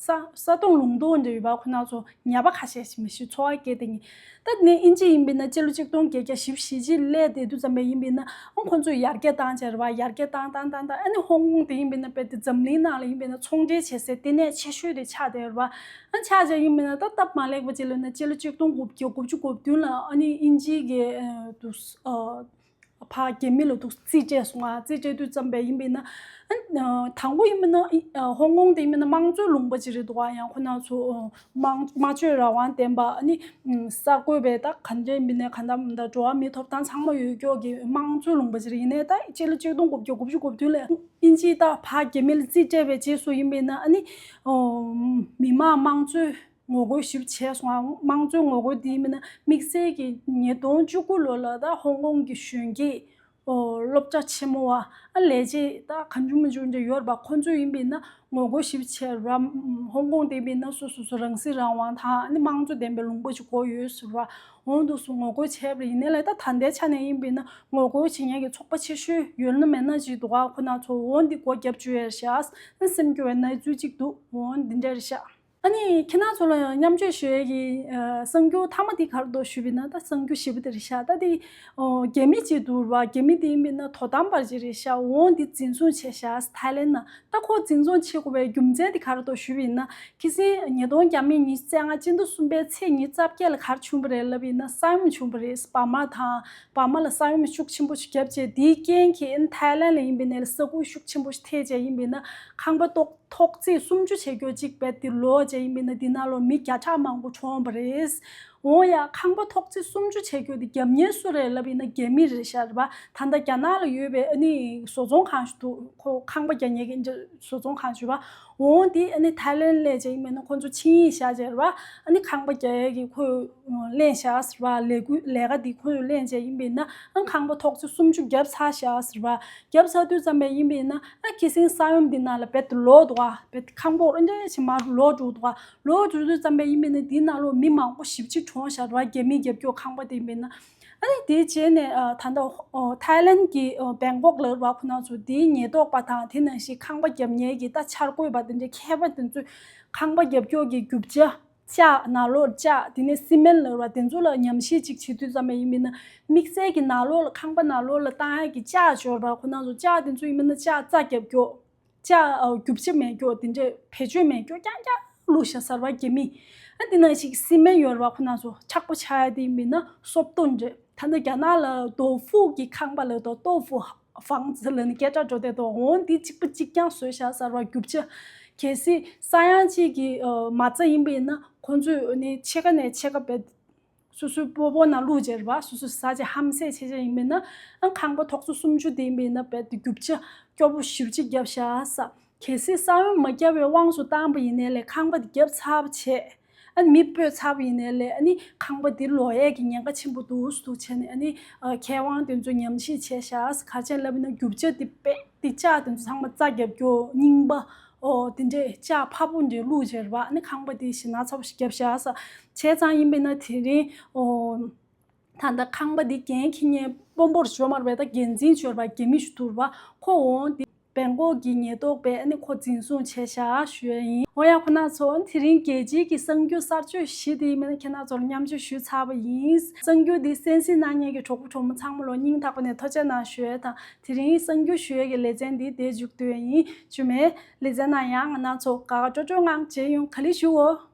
ས་ས་སྟོང་ལུང་སྟོང་འདྲ་ཡོད་པ། ཁོ་རང་ཚོ་ཉ་པ་ཁ་ཤས་ཤིག་མི་ཤི་འཚོ་བ་སྐྱེལ་བསྡད་མཁན། ད་ནི་དབྱིན་ཇི་ཡིན་པས་ན་སྤྱི་ལོ་ཆིག་སྟོང་བརྒྱད་བརྒྱ་བཞི་བཅུ་ཞེ་གཅིག་སླེབས་བསྡད་དུས་ཙམ་པ་ཡིན་པས་ན། ཨ་ཁོ་ཚོས་ཡར་རྒྱས་བཏང་བྱས་རེད་པ། ཡར་རྒྱས་བཏང་བཏང་བཏང་བཏང་། ཨ་ནི་ཧོང་ཀོང་དེ་ཡིན་པས་ན་རྦད་དེ་འཛམ་གླིང་ནང་ལ་ཡིན་པས་ན་ཚོང་འབྲེལ་བྱེད་སའི་ལྟེ་གནས་ཆེ་ཤོས་དེ་ཆགས་བསྡད་རེད་པ། ཨ་ཆགས་བྱས་ཡིན་པས་ན་ད་སྟབས་མ་ལེགས་པ་ཅིག་ལ་ན་སྤྱི་ལོ་ཆིག་སྟོང་དགུ་བརྒྱ་དགུ་བཅུ་གོ་བདུན་ལ་ཨ་ནི་དབྱིན་ཇི་གི་ཨ་དུ་ཨ་ཕར་རྒྱ་མི་ལ་འདུག་རྩིས་སྤྲད་སོང་ང་། རྩིས་སྤྲད་དུས་ཙམ་པས་ཡིན་པས་ན། ཨ་དང་པོ་ཡིན་པས་ན་ཨི་ཨ་ཧོང་ཀོང་དེ་ཡིན་པས་ན་དམངས་གཙོའི་ལུང་པ་ཅིག་རེད་འདུག་ག་ཡང་ཁོ་རང་ཚོ་ཨ་དམངས་སྨྲ་བརྗོད་རང་དབང་ལྡན་པ། ཨ་ནི་ཨ་གསར་འགོད་པས་ད་ག་འདྲ་ཡིན་པས་ན་གང་ལྟར་མི་འདྲ་འགྲོ་བ་མིའི་ཐོབ་ཐང་ཚང་མ་ཡོད་ཀྱོག་གི་དམངས་གཙོའི་ལུང་པ་ཅིག་རེད། ཡིན་ནའི་ད་སྤྱི་ལོ་ཆིག་སྟོང་དགུ་བརྒྱ་དགུ་བཅུ་གོ་བདུན་ལ་དབྱིན་ཇིས་ད་ཕར་རྒྱ་མི་ལ་རྩིས་སྤྲད་པའི་རྗེས་སུ་ཡིན་པས་ན། ཨ་ནི་ཨོ་མི་དམངས་དམངས་གཙོའི་ངོ་རྒོལ་ཞིབ་བྱས་སོང་ང་། དམངས་གཙོའི་ངོ་རྒོལ་འདི་ཡིན་པས་ན་དམིགས་བསལ་གྱི་ཉིས་སྟོང་བཅུ་དགུ་ལོ་ལ་ད་ཧོང་ཀོང་གི་གཞོན་སྐྱེས་ཨོ་སློབ་གྲྭ་ཆེན་མོ་བ། ཨ་ལས་བྱེད་ད་གང་བྱུང་མང་བྱུང་འདྲ་ཡོད་རེད་པ། ཁོང་ཚོ་ཡིན་པས་ན་ངོ་རྒོལ་ཞིབ་བྱས་ར། ཧོང་ཀོང་དེ་ཡིན་པས་ན་སོ་སོ་སོ་རང་སྲིད་རང་དབང་དང་ཨ་ནི་དམངས་གཙོ་ལྡན་པའི་ལུང་པ་ཞིག་དགོས་ཡོད་ཟེར་བ། འོང་འདུག་སུ་ངོ་རྒོལ་བྱས་པ་ཡིན་ནའི་ལས། ད་ད་ལྟའི་ཆ་ནས་ཡིན་པས་ན་ངོ་རྒོལ་བྱེད་མཁན་གྱི་ཚོགས་པ་ཆེ་ཤོས་ཡོད་ན་མེད་ན་ཅིག་འདུག་ག་ཁོ་རང་ཚོ་འོང་འདི་སྒོ་བརྒྱབ་བཅུག་ཡས་རེད་ཤག་ཨ་སེམས་སྐྱོ་བའི་གནས་ཚུལ་ཅིག་འདུག་འོང་འདི་འདྲ་རེད་ཤག་ཨ་ནི་ཁྱེད་རང་ཚོ་ལ་ཡང་མཉམ་སྤྱོད་ཞུ་ཡས་ཀྱི་ཨ་གསར་འགྱུར་མཐའ་མ་འདི་ག་རེ་འདུག་ཞུས་པ་ཡིན་ན། ད་གསར་འགྱུར་ཞེ་པོ་དེ་རེད་ཤག་ད་དེ་ཨོ་རྒྱ་མི་ཅིག་འདུག་ར། རྒྱ་མི་དེ་ཡིན་པས་ན་དོ་དམ་པ་ཅིག་རེད་ཤག་འོང་འདི་འཛིན་བཟུང་བྱས་ཤག་ཐའི་ལེན་ན། ད་ཁོ་འཛིན་བཟུང་བྱེད་དགོས་པའི་རྒྱུ་མཚན་དེ་ག་རེ་འདུག་ཞུས་པ་ཡིན་ན། ཁ་སང་ཉིས་སྟོང་བརྒྱ་མེད་ཉི་ཤུ་རྩ་ལྔ་སྤྱི་ཟླ་གསུམ་པའི་ཚེས་ཉི་ཤུ་རྩ་བརྒྱད་ལ་ག་རེ་བྱུང་བ་རེད་ལབ་ཡིན་ན། ས་ཡོམ་བྱུང་བ་རེད། འབར་མ་དང་འབར་མ་ལ་ས་ཡོམ་ཤུགས་ཆེན་པོ་ཞིག་བརྒྱབ་བྱས། དེའི་རྐྱེན་གྱིས་ཐའི་ལེན་ལ་ཡིན་པས་ན་ས་ཁུལ་ཤུགས་ཆེན་པོ་ཞིག་ཐེབས་བྱས་ཡིན་པས་ན། ཁང་པ་ཐོག་ཐོག་བརྩེགས་སུམ་ཅུ་བྱེད་རྒྱུ་གཅིག་རྦད་དེ་ལོག་བྱས་ཡིན་པས་ན། འདི་ནང་ལོ་མི་བརྒྱ་ཕྲག་མང་པོ་གྲོངས་པ་རེད། འོ་ཡ། ཁང་པ་ཐོག་བརྩེགས་སུམ་ཅུ་བྱེད་རྒྱུ་དེ་རྒྱབ་གཉེར་སུ་རེད་ལབ་ཡིན་ན་རྒྱ་མི་རེད་ཤག་རེད་པ། ད་ལྟ་རྒྱ་ནག་ལ་ཡོད་པའི་ཨ་ནི་བཟོ་ཚོང་ཁང་ཞིག་འདུག་ཁོ་ཁང་པ་རྒྱག་མཁན་གྱི་བཟོ་ཚོང་ཁང་ཞིག་རེད་པ། འོ་དེ་ཨ་ནི་ཐའི་ལེན་སླེབས་བྱས་ཡིན་པས་ན་ཁོ་ཚོ་ཆིངས་ཡིག་བཞག་བྱས་རེད་པ། ཨ་ནི་ཁང་པ་རྒྱག་ཡས་ཀྱི་ཁོས་ལེན་བཞག་ཟེར་བ། ལས་འགུལ་ལས་ཀ་འདི་ཁོས་ལེན་བྱས་ཡིན་པས་ན། ཨ་ཁང་པ་ཐོག་བརྩེགས་སུམ་ཅུ་བརྒྱབ་ཚར་བཞག་ཟེར་བ། བརྒྱབ་ཚར་དུས་ཙམ་པ་ཡིན་པས་ན། ཨ་ཁ་སང་ས་ཡོམ་འདི་ནང་ལ་རྦད་དེ་ལོག་འདུག་ག་རྦད་དེ་ཁང་པ་འདྲ་ཞིག་མར་ལོག་འགྲོ་འདུག་ག་ལོག་འགྲོ་དུས་ཙམ་པ་ཡིན་པས་ན། འདི་ནང་ལོ་མི་མང་པོ་ཞེ་པོ་ཅིག་གྲོངས་ཤག་རེད་པ། རྒྱ་མིས་རྒྱབ་སྐྱོར་ཁང་པ་དེ་ཡིན་པས་ན། ཨ་ནི་དེའི་རྗེས་ནས་ཨ་ད་ལྟ་ཨོ་ཐའི་ལེན་གྱི་ཨོ་བེང་ཀོག་ལ་རེད་པ། ཁོ་རང་ཚོ་དེའི་ཉེན་རྟོག་པ་དང་དེ་ནང་བཞིན་ཁང་པ་རྒྱབ་མཁན་གྱི་ད་འཆར་འགོད་པ་དེ་འདྲའི་མཁས་པ་དེ་ཚོས་ཁང་པ་རྒྱབ་སྐྱོར་གྱི་རྒྱུ་ཆ། ལྕགས་ནང་ལོགས་ལྕགས། དེ་ནས་སི་མེན་ལབ་པ་དེ་ཚོ་ལ་ཉམས་ཞིབ་ཅིག་བྱེད་དུས་ཙམ་པ་ཡིན་པས་ན། དམིགས་བསལ་གྱི་ནང་ལོགས་ལ་ཁང་པ་ནང་ལོགས་ལ་བཏང་ཡག་གི་ལྕགས་འབྱོར་པ། ཁོ་རང་ཚོ་ལྕགས་དེ་ཚོ་ཡིན་པས་ན་ལྕགས་རྩ་རྒྱབ་སྐྱོར། ལྕགས་ཨ་རྒྱུ་ཆ་མེད་སྐྱོར། དེ་འདྲས་བེད་སྤྱོད་མེད་སྐྱོར་རྐྱང་རྐྱང་བླུགས་བཞག་ཟེར་བ་རྒྱ་མིས། ཨ་དེ་ནང་བཞིན་སི་མེན་ཡོད་རེད་པ། ཁོ་རང་ཚོ་ཆག་པོ་ཆག་ཡ་དེ་ཡིན་པས་ན་སོབ་ཏོ་འདྲས། ད་ལྟ་རྒྱ་ནག་ལ་རྡོ་ཕུག་གི་ཁང་པ་ལབ་དང་། རྡོ་ཕུག་ཧྥང་ཙི་ལབ་ནས་སྐད་གྲགས་འགྲོ་བསྡད་འདུག་འོ་འདི་གཅིག་པ་གཅིག་རྐྱང་བཟོས་བཞག་ཟེར་བ། རྒྱུ་ཆ་གལ་སྲིད་ས་ཡང་གཅིག་གི་ཨ་མ་རྩ་ཡིན་པས་ན། ཁོང་ཚོས་ནི་ཕྱེད་ཀ་ནས་ཕྱེད་ཀ་བེད་སོ་སོའི་སྤོ་སྤོ་ནང་བླུགས་བྱས་རེད་པ། སོ་སོ་ཟ་བྱས་ཧམ་བཟས་བྱས་བྱས་ཡིན་པས་ན། ཨ་ཁང་པ་ཐོག་བརྩེགས་སུམ་ཅུ་དེ་ཡིན་པས་ན་རྦད་དེ་རྒྱུ་ཆ་སྐྱོ་པོ་ཞེ་པོ་ཅིག་བརྒྱབ་བཞག་ས། གལ་སྲིད་ས་ཡོམ་མ་བརྒྱབ་པའི་དབང་དུ་བཏང་པ་ཡིན་ནའི་ལས། ཁང་པ་དེ་བརྒྱབ་ཚར་བ་བྱས། ཨ་ནི་མི་སྤོས་ཚར་བ་ཡིན་ནའི་ལས། ཨ་ནི་ཁང་པ་དེ་ལོག་ཡས་ཀྱི་ཉེན་ཁ་ཆེན་པོ་འདུག་འདུག་བྱས་ནས། ཨ་ནི་ཨ་མཁས་དབང་དེ་ཚོས་ཉམས་ཞིབ་བྱས་བཞག་ག་རེ་བྱས་ལབ་ན། རྒྱུ་ཆ་དེ་རྦད་དེ་ལྕགས་དེ་ཚོ་ཚང་མ་རྩ་རྒྱབ་སྐྱོར། རྙིང་པ་ཨོ་དེ་འདྲས་ལྕགས་ཕར་བུ་འདྲས་བླུགས་བྱས་རེད་པ། ཨ་ནི་ཁང་པ་དེ་ཞེད་སྣང་ཚ་པོ་ཞིག་བརྒྱབ་བཞག་ས། བྱས་ཙང་ཡིན་པས་ན་དེ་རིང་ཨོ་ད་ལྟ་ཁང་པ་འདི་འགན་འཁྱེར་མཁན་དཔོན་པོ་ཞིག་ཡོད་མ་རེད་པས། ད་འགན་འཛིན་ཞིག་ཡོད་རེད་པ། རྒྱ་མི་ཞིག་འདུག་རེད་པ། ཁོ་འོང་དེ་བེང་ཀོག་གི་ཉེན་རྟོག་པས་ཨ་ནི་ཁོ་འཛིན་བཟུང་བྱས་བཞག་ཞུ་ཡ་ཡིན། འོ་ཡ། ཁོ་རང་ཚོ་དེ་རིང་རྒྱལ་སྤྱིའི་གི་གསར་འགྱུར་གསར་བརྗོད་བཞི་དེ་ཡིན་པས་ན་ཁྱེད་རང་ཚོར་མཉམ་སྤྱོད་ཞུས་ཚར་བ་ཡིན། གསར་འགྱུར་འདི་གསན་གཟིགས་གནང་མཁན་གྱི་གྲོགས་པོ་གྲོགས་མོ་ཚང་མ་ལོ་སྙིང་ཐག་པ་ནས་ཐུགས་རྗེ་གནང་ཞུ་ཡ་དང་། དེ་རིང་གསར་འགྱུར་ཞུ་ཡ་གི་ལེ་ཚན་འདི་འདིར་མཇུག་བསྡུ་ཡ་ཡིན། རྗེས་མའི་ལེ་ཚན་ནང་ཡང་ང་རང་ཚོ་དགའ་དགའ་སྤྲོ་སྤྲོའི་ངང་མཇལ་ཡོང་། ག་ལེ་ཞུའོ།